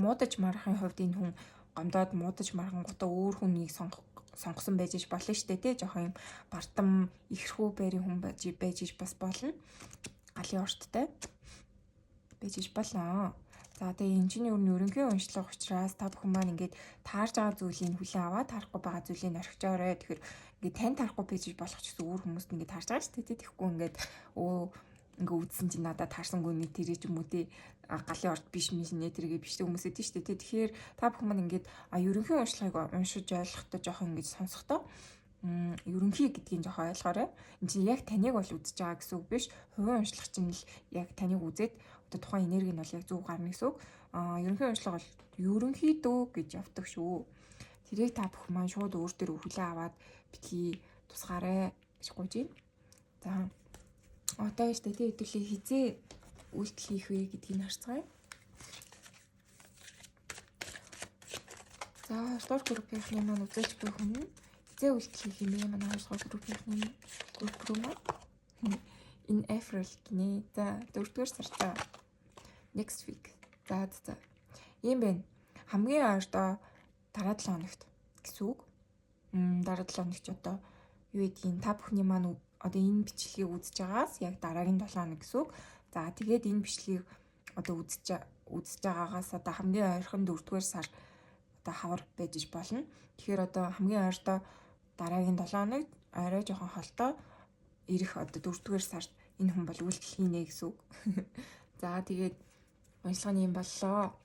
муудаж марахын хувьд энэ хүн гомдоод муудаж мархангуудаа өөр хүнийг сонгосон байж иж болно штэ тий. Жоохон юм бардам ихэрхүү байрын хүн байж иж бас болно. Галын орттой байж иж болно. За тэгээ энэ чинь ер нь ерөнхий уншлага учраас та бүхэн маань ингээд таарж байгаа зүйлийг хүлээн аваад таарахгүй байгаа зүйлийг орхижоорой. Тэгэхээр ингээд тань таарахгүй байж болох ч гэсэн өөр хүмүүст ингээд таарж байгаа шүү дээ. Тэгэхгүй ингээд өө ингээ үзсэн чинь надад таарсангүй нэг тэрэ ч юм уу те галын орд биш миш нэ тэргээ биш хүмүүс эдэн шүү дээ. Тэгэхээр та бүхэн маань ингээд ерөнхий уншлагыг уншиж ойлгохдоо жоохон ингэж сонсохдоо ерөнхий гэдгийг жоохон ойлгоорой. Энд чинь яг таныг бол үзэж байгаа гэсэн үг биш. Хувийн уншлах чинь л яг таныг үзээд одоо тухайн энерги нь бол яг зөв гарна гэсэн үг. Ерөнхий уншлага бол ерөнхийдөө гэж явдаг шүү. Тэрийг та бүхэн маань шууд өөр дээр хүлээ аваад битгий тусгаарай гэж гуйж байна. За одоо штэ тий хэдүүлээ хизээ үйлдэл хийх вэ гэдгийг харцгаая. За хоёрдугаар группийнхны маань үзүүлж буй хүн нь хизээ үйлдэл хийх юм бэ? Манай хоёрдугаар группийнхны групп рүү маань in April гинэ. За дөрөвдүгээр сартаа next week. За за. Ийм байна. Хамгийн ойрдоо дараа 7 хоногт гэсэн үг. Дараа 7 хоногт одоо юу гэдгийг та бүхний маань одоо энэ бичлэгийг үзэж байгаас яг дараагийн 7 хоног гэсэн үг. За тэгээд энэ бичлэгийг одоо үзэж байгаагаас одоо хамгийн ойрхон 4-р сар одоо хавар байж иж болно. Тэгэхээр одоо хамгийн ойрдоо дараагийн 7 хоног орой жоохон холтоо ирэх одоо 4-р сард энэ хүн бол үйлдэл хийнэ гэсэн үг. За тэгээд уншилга нь юм боллоо.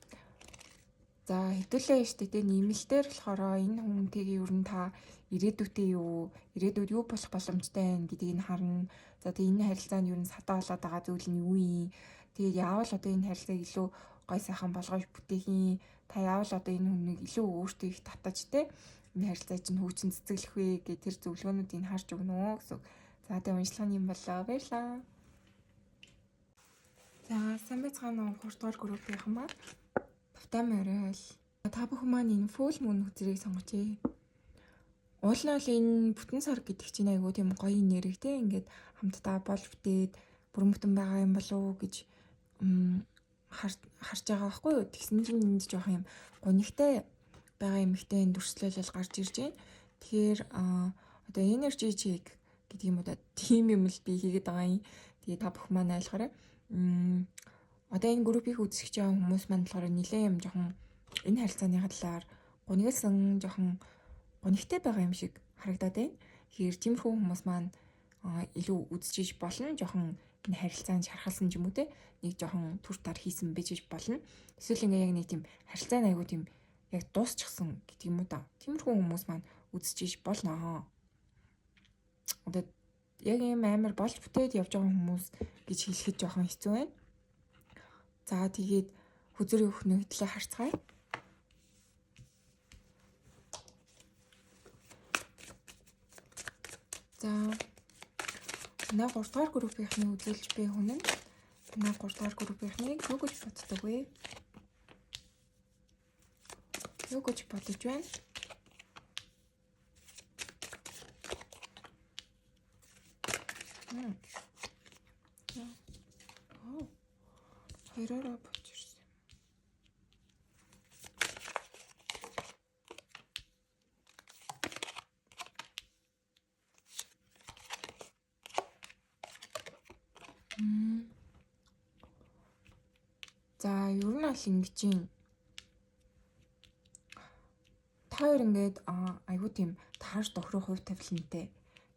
За хэдүүлээ штэ тэ нэмэлтээр болохоор энэ хүнтэйгээ ер нь та ирээдүйдээ юу, ирээдүйд юу болох боломжтой байна гэдгийг нь харна. За тэгээ энэ харилцаанд ер нь садаа болоод байгаа зүйл нь юу юм? Тэгээд яавал одоо энэ харилцааг илүү гой сайхан болгож бүтээх юм? Та яавал одоо энэ хүнийг илүү өөртөө их татаж те энэ харилцаа чинь хөгжин цэцэглэх вэ гэх тэр зөвлөгөөнүүдийг харж өгнө гэсэн. За тэгээ уншилга нь юм боллоо. Баярлалаа. За сайн байцгаана уу 3 дугаар группийнхан маань. Тавтай морил. Та бүхэн маань энэ full moon хөзрийг сонгожээ. Уул нь бол энэ бүтэн сар гэдэг чинь айгүй тийм гоё нэрэг те, ингээд хамтдаа болж бүтээд бүрэн бүтэн байгаа юм болов уу гэж харж байгаа байхгүй юу. Тэгсэн чинь энд жоох юм гунигтай байгаа эмэгтэй дүрслэл гарч ирж байна. Тэгэхээр одоо energy check гэдэг юм уу да, тийм юм л би хийгээд байгаа юм. Тэгээ та бүхэн маань ойлгоорой. Одоо энэ группийг үзэж байгаа хүмүүс маань болохоор нэлээд юм жоохон энэ харилцааны талаар гунигалсан, жоохон гунигтай байгаа юм шиг харагдаад байна. Тэгэхээр тиймэрхүү хүмүүс маань илүү үзчихэж болно. Жоохон энэ харилцаанд шархалсан ч юм уу те, нэг жоохон түр тар хийсэн байж болно. Эсвэл ингээ яг нэг тийм харилцаа айгуу тийм яг дуусчихсан гэдэг юм уу да. Тиймэрхүү хүмүүс маань үзчихэж болно. Одоо яг ийм амар болж бүтээд явж байгаа хүмүүс гэж хэлэхэд жоохон хэцүү байна. За, тэгээд хөзрийн өхнөө хэдлээ харцгаая. За, манай 3 дугаар группийнхны үзүүлж буй хүн нь манай 3 дугаар группийнхнийг юу гэж боддог вэ? Юу гэж бодож байна? Оо. Хоёроор болж ирсэн. За, ер нь бол ингэж юм. Та хоёр ингээд айгуу тийм таарч тохирох хувь тавилантай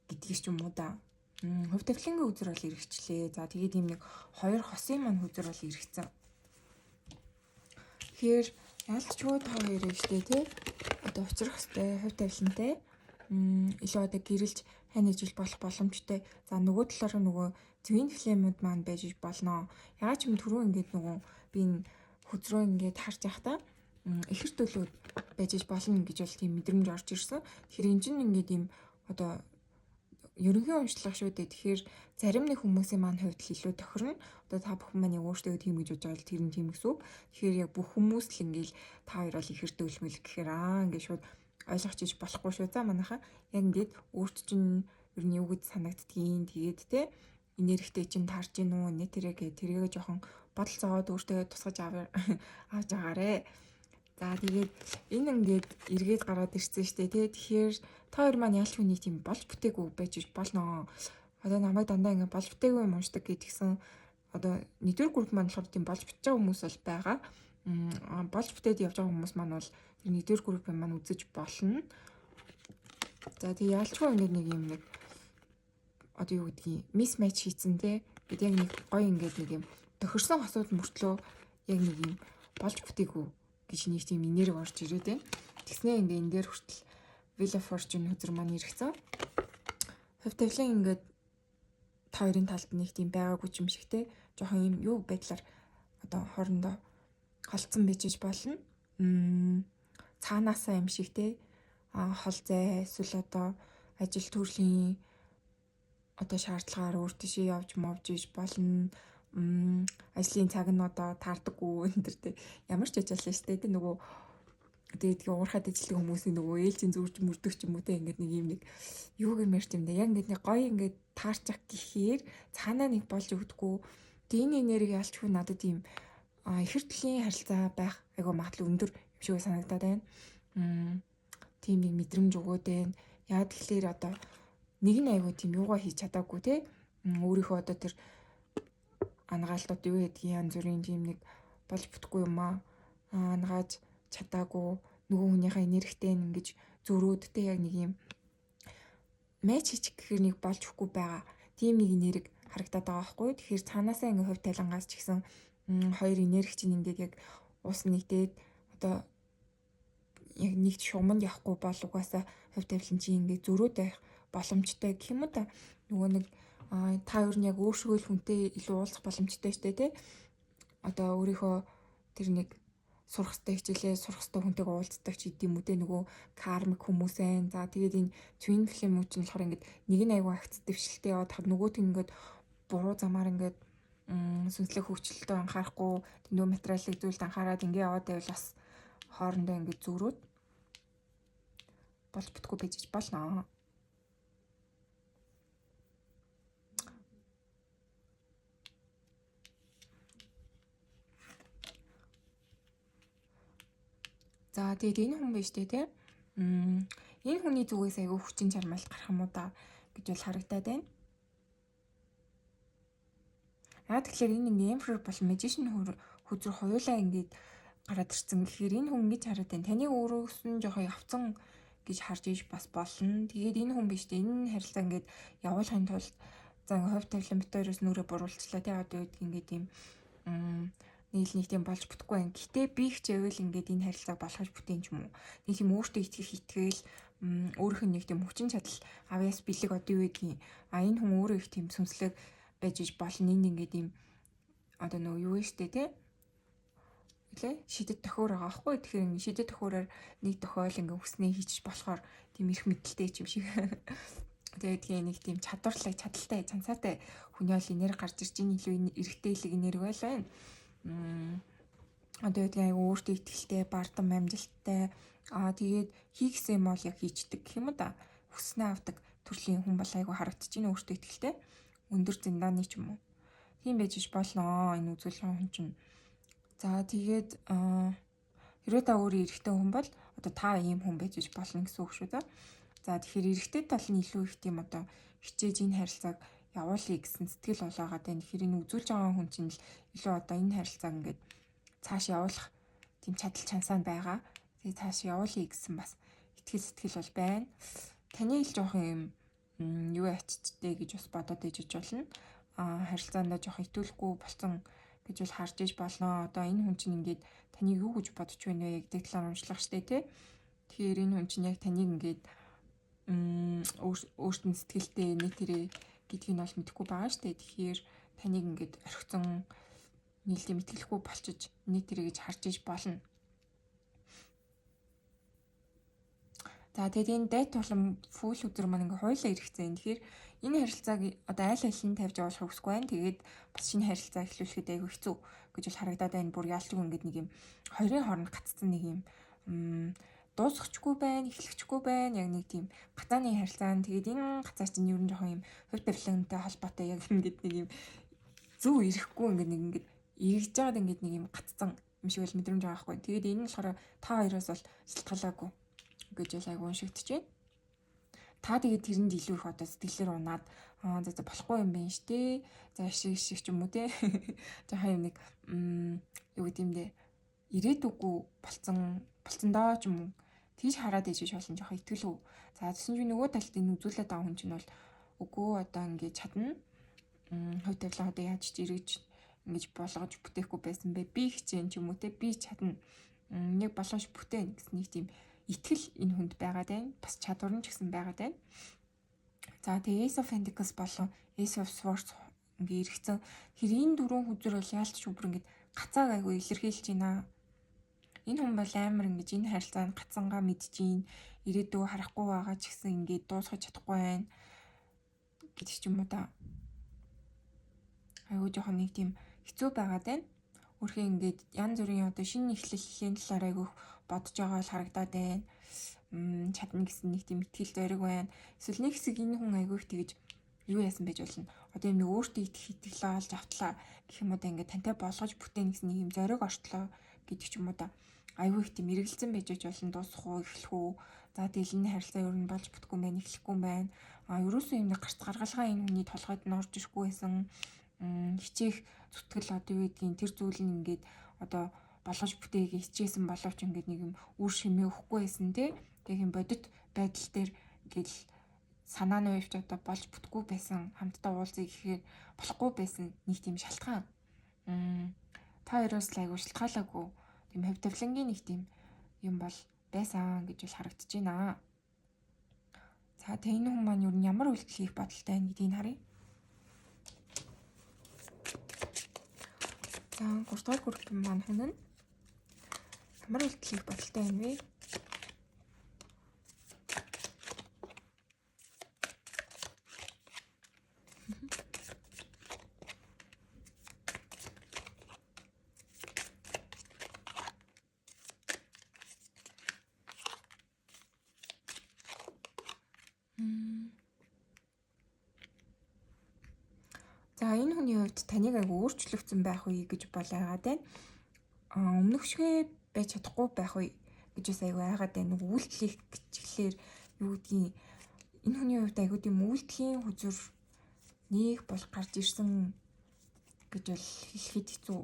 гэдгийг ч юм уу да. Хувь тавилангийн үзэр бол эргэчлээ. За, тэгээд ийм нэг хоёр хосын маань хөзөр бол эргэцэн. Тэгэхээр ялцчгүй та хоёр штэ тий. Одоо учрах хэвтэй хувь тавилантай. Илүү одоо гэрэлж хань ижил болох боломжтой. За, нөгөө талаар нөгөө twin flame-ууд маань байж болно. Яагаад ч юм түрүү ингээд нөгөө би энэ хөзрөө ингээд харж байхдаа ихэр төлөөд байж болно гэж бол тийм мэдрэмж орж ирсэн. Тэгэхээр энэ чинь ингээд ийм одоо ерөнхий уншлага шүү дээ. Тэгэхээр зарим нэг хүмүүсийн маань хувьд л илүү тохирно. Одоо та бүхэн маань яг өөртөө тийм гэж бодож байгаа бол тэр нь тийм гэсэн үг. Тэгэхээр яг бүх хүмүүс л ингээл та хоёр бол ихэр төлмөл гэхээр ингээд шууд ойлгож иж болохгүй шүү. За, манайхаа яг ингээд өөрт чинь ер нь юу гэж санагддгийг, тэгээд те энергитэй чинь таарч гин үү, нэ тэрэ гэ тэргээ жоохон бодол зовоод өөртөө тусгаж авч агаарэ. За, тэгээд энэ ингээд эргээд гараад ирсэн штэ тий. Тэгэхээр та хоёр маань ялч хүний тийм болж бүтээгүй байж болно. Одоо намайг дандаа ингээд болж бүтээгүй юм уншдаг гэдгсэн. Одоо нэгдүгээр групп маань болохоор тийм болж бүтэж байгаа хүмүүс бол байгаа. Болж бүтээд явж байгаа хүмүүс маань бол тэр нэгдүгээр группийн маань үзэж болно. За, тэг ялчгүй ингээд нэг юм нэг одоо юу гэдгийг mismatch хийцэн те. Бид яг нэг гоё ингээд нэг юм тохирсон хосууд мөртлөө яг нэг юм болж бүтээгүй гэж нэг тийм энерги орж ирээд байна. Тэгснээ ингээ энэ дээр хүртэл Wheel of Fortune хөзөр маань иргэсэн. Хувь тавилан ингээд та хоёрын талд нэг тийм байгаагүй юм шиг те. Жохон юм юу байдлаар одоо хоорондоо холцсон байж болно. Цаанаасаа юм шиг те. А хол зай эсвэл одоо ажил төрлийн одоо шаардлагаар өөр тийшээ явж мовж иж болно. Ажлын цаг нь одоо таардаггүй энэ төр те. Ямар ч ажил шүү дээ. Тэ нөгөө тэгээд тэгээ уурхаад ажилладаг хүмүүсийн нөгөө ээлжийн зүрж мөрдөх ч юм уу те, ингээд нэг юм нэг юу гэмээр ч юм да. Яг ингээд нэг гоё ингээд таарчих гэхээр цаанаа нэг болж өгдөггүй. Тэгээ энэ энерги ялчгүй надад ийм ихэр төрлийн харилцаа байх айгу магадлал өндөр юм шиг санагдаад байна. Тийм нэг мэдрэмж өгөөд байна. Яг тэгэхээр одоо нэг нь айгу тийм юугаа хийж чадаагүй те. Өөрийнхөө одоо тэр ангаалтууд юу гэдгийг янз бүрийн тийм нэг болж бүтгүй юм аа. Ангааж чадаагүй, нөгөө хүнийхээ энергитэй ингэж зөрөөд те, яг нэг юм match хийчих гэхээр нэг болж өгөхгүй байгаа. Тийм нэг энерги харагдаад байгаа байхгүй. Тэгэхээр цаанаасаа ингээ хувь тавилангаас ч гэсэн хоёр энерги чинь ингээд яг ус нэгдээд одоо яг нэгт шугамд явахгүй бол угаасаа хувь тавилан чинь ингээд зөрөөд байх боломжтой гэх юм уу та. Нөгөө нэг та өөр нь яг өөршгөө л хүнтэй илүү уулзах боломжтой штэ тий. Одоо өөрийнхөө тэр нэг сурах хэрэгтэй хичээлээ сурах хэрэгтэй хүнтэйг уулздаг ч гэдэм үү те, нөгөө karmic хүмүүс ээ. За, тэгээд энэ twin flame чинь болохоор ингээд нэг нь айгүй агц дэвшилтэй яваад хад нөгөөт нь ингээд буруу замаар ингээд сүнслэг хөгжилтөд анхаарахгүй, нөгөө материалын зүйлд анхаарад ингээ яваад байвал бас хоорондоо ингээд зөрөөд. болж бүтггүй байж болно. За, тэгээд энэ хүн биш үү те? Энэ хүний зүгээс айгүй хүчин чармайлт гарах юм уу да гэж бол харагдаад байна. Яа, тэгэхээр энэ ингээ Emperor болон Magician хөзөр хоёулаа ингээд гараад ирсэн гэхээр энэ хүн ингэж хараад байна. Таныг өөрөөс нь жоохон явцсан гэж харж иж бас болно. Тэгээд энэ хүн биш үү? Энэ харилцаа ингээд явуулахын тулд, за, ингээ хувь тавилан бит хоёроос нүрээ буруулчлаа тий, одоо юу гэдгийг ингээд ийм нийл нэг тийм болж бүтэхгүй байна. Гэтэ би хичээвэл ингээд энэ харилцааг болгож бүтээн ч юм уу. Нэг тийм өөртөө итгэх итгэл, өөрийнх нь нэг тийм хүчин чадал, авьяас бэлэг, одоо юу гэдгийг, а энэ хүн өөрөө их тийм сүнслэг байж иж болно. Энэ ингээд ийм одоо нөгөө юу вэ штэ тий, лээ шидэт тохиор байгаа байхгүй. Тэгэхээр ингэ шидэт тохиороор нэг тохиол ингээ хүснээ хийчих болохоор тийм эрх мэдэлтэй юм шиг. Тэгээд тэгээ нэг тийм чадварлаг, чадaltaй, цанцаатай хүний бол энерги гарч ирж байна. Илүү эрэгтэйлэг энерги байл байна. Одоо тэгээ айгу өөртөө итгэлтэй, бардам, амжилттай. Аа, тэгээд хийгсэн юм бол яг хийчдэг гэх юм уу да. Хүснээ авдаг төрлийн хүн бол айгу харагдаж байна, өөртөө итгэлтэй. Өндөр зиндааны ч юм уу. Тийм байж иш болно энэ үзүүлэх хүн чинь. За, тэгээд хэрвээ та өөрөө эрэгтэй хүн бол одоо та ийм хүн байж иш болно гэсэн үг шүү дээ. За, тэгэхээр эрэгтэй тал нь илүү их тийм одоо хичээж энэ харилцааг явуулъя гэсэн сэтгэл болоогаад байна. Тэгэхээр энэ үзүүлж байгаа хүн чинь л илүү одоо энэ харилцааг ингээд цааш явуулах тийм чадал чансаа байгаа. Тэгээ цааш явуулъя гэсэн бас итгэл сэтгэл бол байна. Таны ил жоох юм юу яччтэй гэж бас бодоод ижиж болно. А харилцаандаа жоох итүүлэхгүй болцсон гэж бол харж иж болно. Одоо энэ хүн чинь ингээд таныг юу гэж бодож байна вэ гэдэг талаар уншлах штэ тий. Тэгэхээр энэ хүн чинь яг таныг ингээд өөрт нь сэтгэлтэй нэг тэрэ гэдгийг нь бол мэдэхгүй байгаа штэ. Тэгэхээр таныг ингээд орхицон нийлдэм итгэлгүй болчиж нэг тэрэ гэж харж иж болно. За, тэгээд энэ Death болон Fool хөзөр маань ингээ хоёулаа эргэцэн. Тэгэхээр энэ харилцааг одоо айл аль нь тавьж явуулах хүсэхгүй байна. Тэгээд бас шинэ харилцаа эхлүүлэхэд айгүй хэцүү гэж бол харагдаад байна. Бүр яалчгүй ингээд нэг юм хоёрын хооронд гацсан нэг юм дуусгachгүй байна, эхлэхчгүй байна. Яг нэг тийм гацааны харилцаа. Тэгээд энэ гацаа чинь ер нь жоохон юм хувь тавилантай холбоотой, яг ингээд нэг юм зөв ирэхгүй, ингээд нэг ингээд эргэж байгаад ингээд нэг юм гацсан юм шиг бол мэдрэмж байгаа байхгүй. Тэгээд энэ нь болохоор та хоёроос бол шалтгаалаагүй гэж бол айгу уншигдэж байна. Та тэгээд тэрэнд илүү их одоо сэтгэлээр унаад, аа, за за, болохгүй юм байна штэ. За, шиг шиг ч юм уу те. Жаахан юм нэг юу гэдэг юм бэ? Ирээдүггүй болцсон болцсон доо ч юм уу. Тийж хараад ижиж болно, жоохон итгэлгүй. За, тэгсэн чинь нөгөө талд энэ үзүүлээд байгаа хүн чинь бол үгүй, одоо ингэж чадна. Хувь тавилан одоо яаж ч эргэж ингэж болгож бүтээхгүй байсан бэ? Би хичээн ч юм уу те, би чадна. Нэг болгож бүтээн гэсэн нэг тийм итгэл энэ хүнд байгаад байна. Бас чадвар нь ч гэсэн байгаад байна. За, тэгээ Ace of Pentacles болон Ace of Swords ингээ эргэцэн. Тэр энэ дөрвөн хөзөр бол яалт ч үбэр ингээд гацааг айгүй илэрхийлж байна. Энэ хүн бол амар ингэж энэ харилцаанд гацсангаа мэдж гин, ирээдүг харахгүй байгаа ч гэсэн ингээд дуусгаж чадахгүй байна гэдэг ч юм уу да. Айгүй жоохон нэг тийм хэцүү байгаад байна. Өөрхий ингээд янз бүрийн одоо шинэ эхлэлийн талаар айгүй бодож байгаа л харагдаад байна. Чадна гэсэн нэг тийм итгэл зориг байна. Эсвэл нэг хэсэг энэ хүн айгүй их тэгэж юу яасан байж болно. Одоо юм нэг өөртөө итгэх итгэлээ олж автлаа гэх юм уу да, ингээд тантай болгож бүтээн гэсэн нэг юм зориг ортлоо гэдэг ч юм уу да. Айгүй их тийм эргэлзэн байж болно, дуусах уу, эхлэх үү. За, тэгэл энэ харилцаа ер нь болж бүтэхгүй юм байна, эхлэхгүй юм байна. А ерөөсөө юм нэг гарц гаргалгаа энэ хүний толгойд нь орж ирэхгүй байсан. Хичээх зүтгэл, одоо юу гэдгийг, тэр зүйл нь ингээд одоо болгож бүтээгээ хичээсэн боловч ингээд нэг юм үр шимээ өгөхгүй байсан тий. Тэг юм бодит байдал дээр ингээд санааны хувьд одоо болж бүтэхгүй байсан, хамтдаа уулзъя гэхээр болохгүй байсан нэг тийм шалтгаан. Та хоёроос л айгүй шалтгаалаагүй тийм хувь тавилангийн нэг тийм юм бол байсан гэж бол харагдаж байна. За, тэгээ энэ хүн маань юу нь ямар үйлдэл хийх бодолтой байна гэдгийг харъя. За, 3 дугаар групп маань хүн нь ямар үйлдэл хийх бодолтой байна вэ? хүний хувьд таныг айгүй өөрчлөгдсөн байх үе гэж бол айгаад байна. Өмнөх шигээ байж чадахгүй байх үе гэж бас айгүй айгаад байна. Нэг үйлдэл хийх гэчихлээр юу гэдгийг энэ хүний хувьд айгүй тийм үйлдэлийн хүзүр нэг бол гарч ирсэн гэж бол хэлэхэд хэцүү.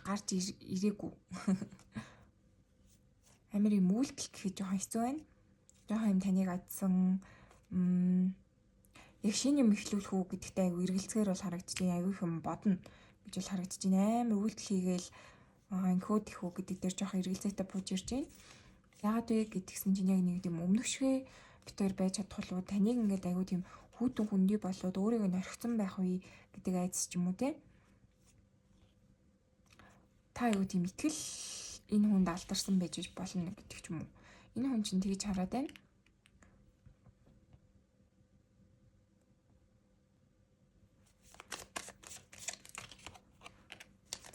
Гарч ирээгүй. Амар юм үйлдэл гэхэд жоохон хэцүү байна. Жоохон юм таныг адсан яг шинэ юм эхлүүлэх үү гэдэгтээ айгүй эргэлзгээр бол харагдчих. Айгүй их юм бодно гэж бол харагдчих. Амар үйлдэл хийгээл инхөө тэхүү гэдэг дээр жоохон эргэлзээтэй бууж ирж байна. Яагаад вэ гэдгсэн чинь яг нэг тийм өмнөх шигээ бит хоёр байж чадах болов, таныг ингээд айгүй тийм хүүтэн хүндий болоод өөрийгөө норхицсан байх үе гэдэг айдас ч юм уу те. Та айгүй тийм итгэл энэ хүнд алдарсан байж болно гэдэг ч юм уу. Энэ хүн чинь тэгж хараад байна.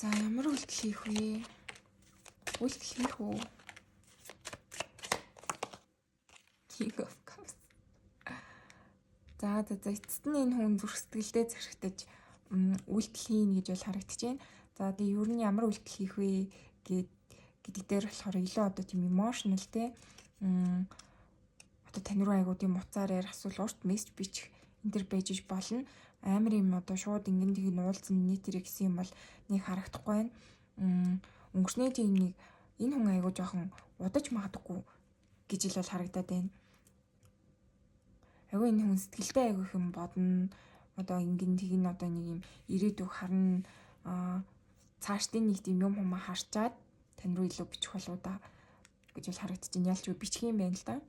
За, ямар үйлдэл хийх вэ? Үйлдэл хийх үү? King of Cups. За, эцэст нь энэ хүн зүрх сэтгэлдээ захирагдаж үйлдэл хийнэ гэж бол харагдаж байна. За, тэгээ ер нь ямар үйлдэл хийх вэ гэдэг дээр болохоор илүү одоо тийм emotional те, одоо тань руу айгуу тийм утсаар ярих, эсвэл урт мессеж бичих энэ төр байж болно. Амар юм одоо шууд ингэн тийг нуулзсан нийтэрэ гэсэн юм бол нэг харагдахгүй байна. Өнгөрсний тийм нэг энэ хүн айгуу жоохон удаж магадгүй гэж л бол харагдаад байна. Айгуу энэ хүн сэтгэлдээ айгуу их юм бодно. Одоо ингэн тийг нь одоо нэг юм ирээдүйг харна, цаашдын нэг тийм юм хумаа харчаад тань руу илүү бичих болоо да гэж бол харагдчих. Ялч бичих юм байна л да.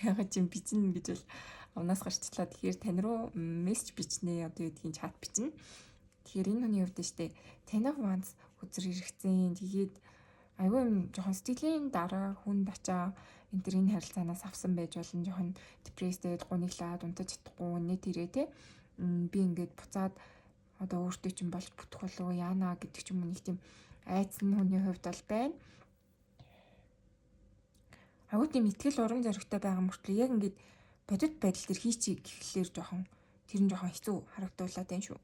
Ягаад ч юм бичнэ гэж бол унаас гарчлаа. Тэгэхээр тань руу мессеж бичнэ, одоо юу гэдгийг чат бичнэ. Тэгэхээр энэ хүний хувьд штэ Ten of Wands хөзөр хэрэгцэн. Тэгээд айгүй юм жоохон сэтгэлийн дараа хүн дачаа энэ төр энэ харилцаанаас авсан байж болно. Жоохон depressed, гуниглаад унтаж чадахгүй нэ тэрэ те. Би ингээд буцаад одоо өөртөө чинь болж бүтэх болов яана гэдэг ч юм уу, нэг тийм айц нь хүний хувьд бол байна. Агуу тийм итгэл урам зоригтой байгаа мөртлөө яг ингээд бодит байдал төр хийчих гэхлээр жоохон тэр нь жоохон хэцүү харагдуулаад байна шүү.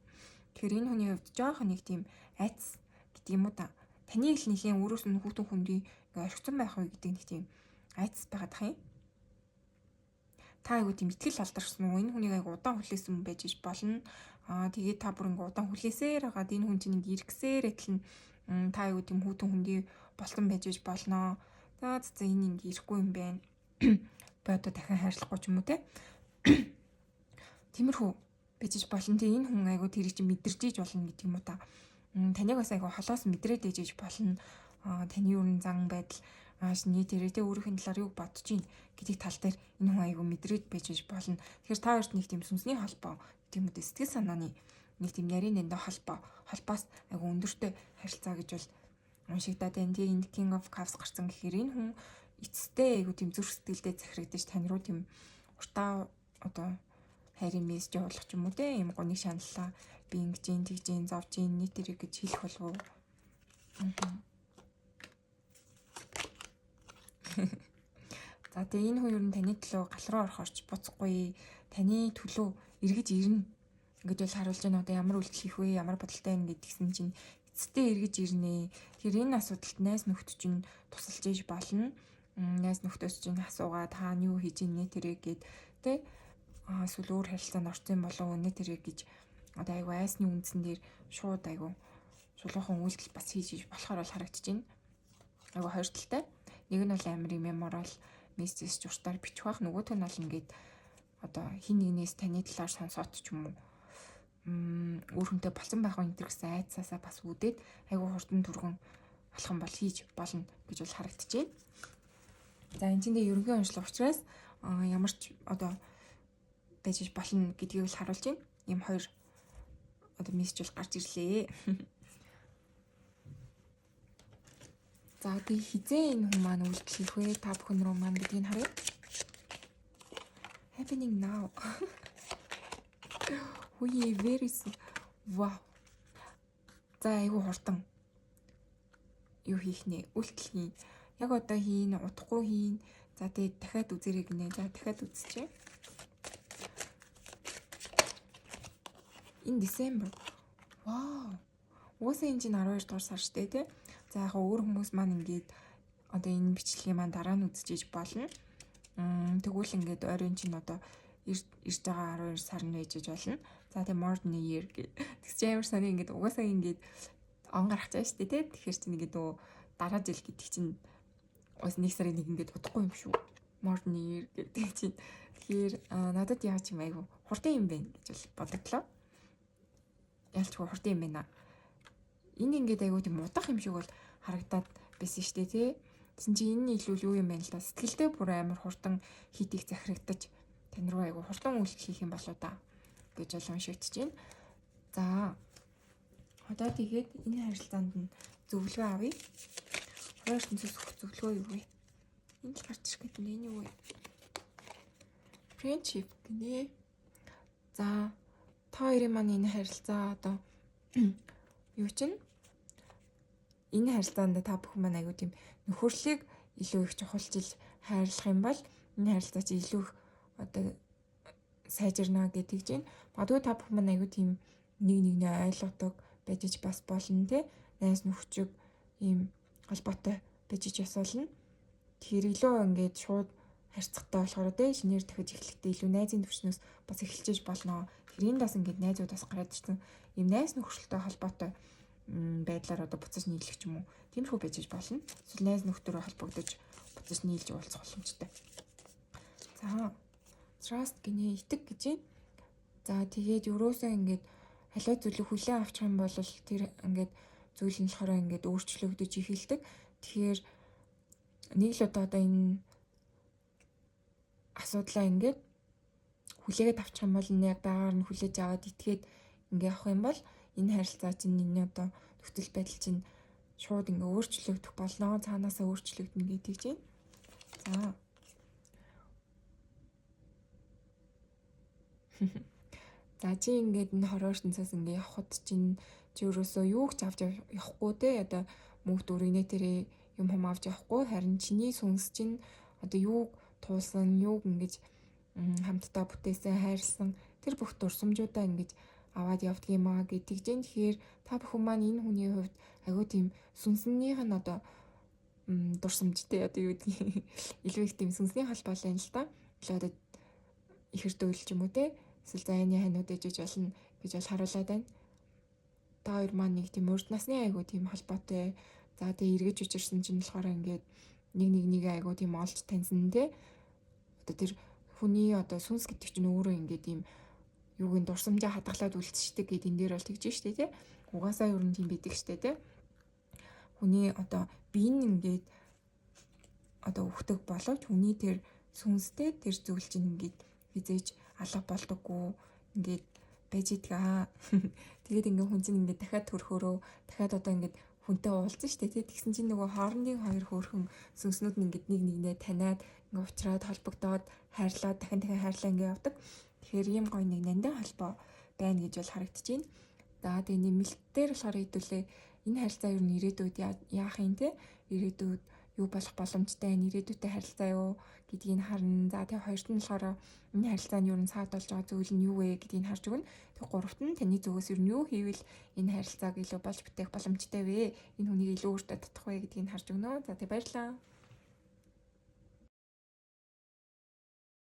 Тэгэхээр энэ хүний хувьд жоохон нэг тийм айц гэдэг юм уу та. Таныг л нэлийн өөрөөс нь хүүтэн хүндий ингээ орхицсан байх уу гэдэг нэг тийм айц байгаад ах юм. Та айгуу тийм итгэл алдарсан уу? Энэ хүнийг айгуу удаан хүлээсэн байж болно. Тэгээд та бүр ингээ удаан хүлээсээр хагаад энэ хүн чинь ингээ иргэсээр адил нь та айгуу тийм хүүтэн хүндий болсон байж болно. За, энэ ингээ ирэхгүй юм байна. Би одоо дахин хайрлахгүй ч юм уу те. Тиймэрхүү байж болно. Тэгээ энэ хүн айгуу тэрийг чинь мэдэрч иж болно гэдэг юм уу та. Таныг бас айгуу холоос мэдрээд ээж болно. Таны юу н зан байдал ааш нэг тэрээ тэ өөрийнх нь талаар юу бодож чинь гэдэг тал дээр энэ хүн айгуу мэдрээд байж болно. Тэгэхээр та хоёрт нэг тийм сүнсний холбоо гэдэг юм уу, сэтгэл санааны нэг тийм нарийн нэндэ холбоос айгуу өндөртэй харилцаа гэж бол уншигдаад байна. Тэгээ энд King of Cups гарсан гэхээр энэ хүн эцэстээ айгуу тийм зүрх сэтгэлдээ захирагдаж тань руу тийм уртаа одоо хайрын мессеж явуулах ч юм уу те, юм гуниг шаналлаа, би ингэж юм, тэгж юм, зовж юм, нийт тэрэг гэж хэлэх болов уу? За, тэгээ энэ хүн ер нь таны төлөө гал руу орохорч буцахгүй, таны төлөө эргэж ирнэ гэж бол харуулж байна. Одоо ямар үйлдэл хийх вэ? Ямар бодолтой байна гэдгсэн чинь эцэстээ эргэж ирнэ. Тэгэхээр энэ асуудалд найз нөхдөд чинь тусалж иж болно. Найз нөхдөөс чинь асуугаа, та нь юу хийж ийнэ тэрэг гэд тэ, эсвэл өөр харилцаанд орсон болов үнэ тэрэг гэж одоо айгу айсны үндсэн дээр шууд айгу шулуухан үйлдэл бас хийж иж болохоор бол харагдаж байна. Айгу хоёр талтай. Нэг нь бол амар юм морал мессеж уртаар бичих бах, нөгөөх нь бол ингээд одоо хин нэгнээс таны талаар сонсоот ч юм уу өөр хүнтэй болсон байх энэ төр гэсэн айдсаасаа бас үүдээд айгу хурдан түргэн алхам бол хийж болно гэж бол харагдчихэв. За, энэ чинь ерөнхий уншлага учраас ямар ч одоо байж болно гэдгийг л харуулж байна. Ийм хоёр одоо мессеж бол гарч ирлээ. За, тэгээ хизээ энэ хүн маань үйлдэл хийх вэ? Та бүхэн рүү маань гэдгийг харъя. Happening now. Үе, very soon. Вау. За, айгу хурдан юу хийх нэ? Үйлдэл хийн. Яг одоо хийн, удахгүй хийн. За, тэгээ дахиад үзэрэй гинэ. За, дахиад үзчихье. In December. Вау. Угаасаа энэ чинь 12 дугаар сар штэ, тий. За, яг өөр хүмүүс маань ингээд одоо энэ бичлэгийн маань дараа нь үзчихэж болно. Тэгвэл ингээд ойрын чинь одоо ирж байгаа 12 сар нь байж болно. За, тэгээ more than a year гэх. Тэгс чи амар сони, ингээд угаасаа ингээд он гарах чаа штэ, тий. Тэгэхээр чинь ингээд нөгөө дараа жил гэдэг чинь бас 1 сарын 1 ингээд удахгүй юм шүү. More than a year гэдэг чинь. Тэгэхээр надад яаж юм айгу хурдан юм бэ гэж бол бодогдлоо. Ялчгүй хурдан юм байна. Энэ ингээд айгу тийм удах юм шиг бол харагдаад байсан штэ, тий. Тэгсэн чинь энэ илүү юу юм бэ л да. Сэтгэлдээ бүр амар хурдан хийдийг захирагдаж тань руу айгу хурдан үйлдэл хийх юм болоо да гэж бол уншигдэж байна. За, одоо тэгээд энэ харилцаанд нь зөвлөгөө авъя. Хорон ертөнцөөс өгөх зөвлөгөө юу вэ? Энэ л гарч ирэх гэдэг нь энэ юу вэ? Friendship гинэ. За, та хоёрын маань энэ харилцаа одоо юу чинь энэ харилцаанд та бүхэн маань аягүй тийм нөхөрлийг илүү их чухалчилж хайрлах юм бол энэ харилцаа чи илүү их одоо сайжирна гэдэг чинь. Магадгүй та бүхэн маань аягүй тийм нэг нэгнээ ойлгодог байж бас болно, те, найз нөхчөг ийм холбоотой байж бас болно. Тэгэхээр илүү ингээд шууд харьцахтай болохоор, те, шинээр дахиж эхлэхдээ илүү найзын төвшнөөс бас эхэлчихэж болно. Тэгэхээр энд бас ингээд найзууд бас гараад ирсэн, ийм найз нөхөрлөлтэй холбоотой байдлаар одоо буцаж нийлэх ч юм уу. Тиймэрхүү байж болно. Эсвэл найз нөхдөөрөө холбогдож буцаж нийлж уулзах боломжтой. За, trust гинэ, итэг гэж байна. За, тэгээд ерөөсөө ингээд халиа зүйлийг хүлээн авчих юм бол тэр ингээд зүйл нь болохоор ингээд өөрчлөгдөж эхэлдэг. Тэгэхээр нэг л удаа одоо энэ асуудлаа ингээд хүлээгээд авчих юм бол, энэ яг байгаагаар нь хүлээж аваад итгээд ингээ авах юм бол энэ харилцаа чинь, энэ одоо нөхцөл байдал чинь шууд ингээ өөрчлөгдөх болно. Цаанаасаа өөрчлөгдөнө гэдэг чинь. За. За, чи ингээд энэ хорвоо ертөнцөөс ингээ явхад чинь чи өөрөөсөө юу ч авч явахгүй, те, одоо мөнгө дүргэнэ тэрэ юм хум авч явахгүй, харин чиний сүнс чинь одоо юуг туулсан, юуг ингэж хамтдаа бүтээсэн, хайрлсан тэр бүх дурсамжуудаа ингэж аваад явдаг юм аа гэдэг чинь. Тэгэхээр та бүхэн маань энэ хүний хувьд айгүй тийм сүнснийх нь одоо дурсамжтай, одоо юу гэдгийг, илүү их тийм сүнсний холбоо юм л та. Илүү одоо ихэр дөөл ч юм уу, те, эсвэл зайны ханууд ээжэж болно гэж бол харуулад байна. Та хоёр маань нэг тийм урд насны айгүй тийм холбоотой. За, тэгээ эргэж учирсан чинь болохоор ингээд нэг нэг нэг айгүй тийм олж таньсан, те. Одоо тэр хүний одоо сүнс гэдэг чинь өөрөө ингээд ийм юуг нь дурсамжаа хадгалаад үлдчихдэг гэд энэ дээр бол тэгж штэ, тий. Угаасаа ер нь тийм байдаг штэ, тий. Хүний одоо бие нь ингээд одоо үхдэг боловч хүний тэр сүнстэй тэр зүйл чинь ингээд хизээж алга болдоггүй, ингээд байж идэг аа. Тэгээд ингээ хүн чинь ингээд дахиад төрхөөрөө дахиад одоо ингээд хүнтэй уулзсан штэ, тий. Тэгсэн чинь нөгөө хоорондын хоёр хөөрхөн сүнснүүд нь ингээд нэг нэгнээ таниад, ингээ уучраад, холбогдоод, хайрлаад, дахин дахин хайрлаа ингээ явдаг. Тэгэхээр ийм гоё нэг нандин холбоо байна гэж бол харагдаж байна. За, тэгээ нэмэлтээр болохоор хэдүүлээ энэ харилцаа ер нь ирээдүйд яах юм, те, ирээдүйд юу болох боломжтой, ирээдүйтэй харилцаа юу гэдгийг харна. За, тэгээ хоёрт нь болохоор энэ харилцаанд юу н саад болж байгаа зүйл нь юу вэ гэдгийг харж өгнө. Тэг гуравт нь таны зүгээс ер нь юу хийвэл энэ харилцааг илүү болж бүтээх боломжтой вэ? Энэ хүнийг илүү өөртөө татах вэ гэдгийг харж өгнө. За, тэгээ баярлалаа.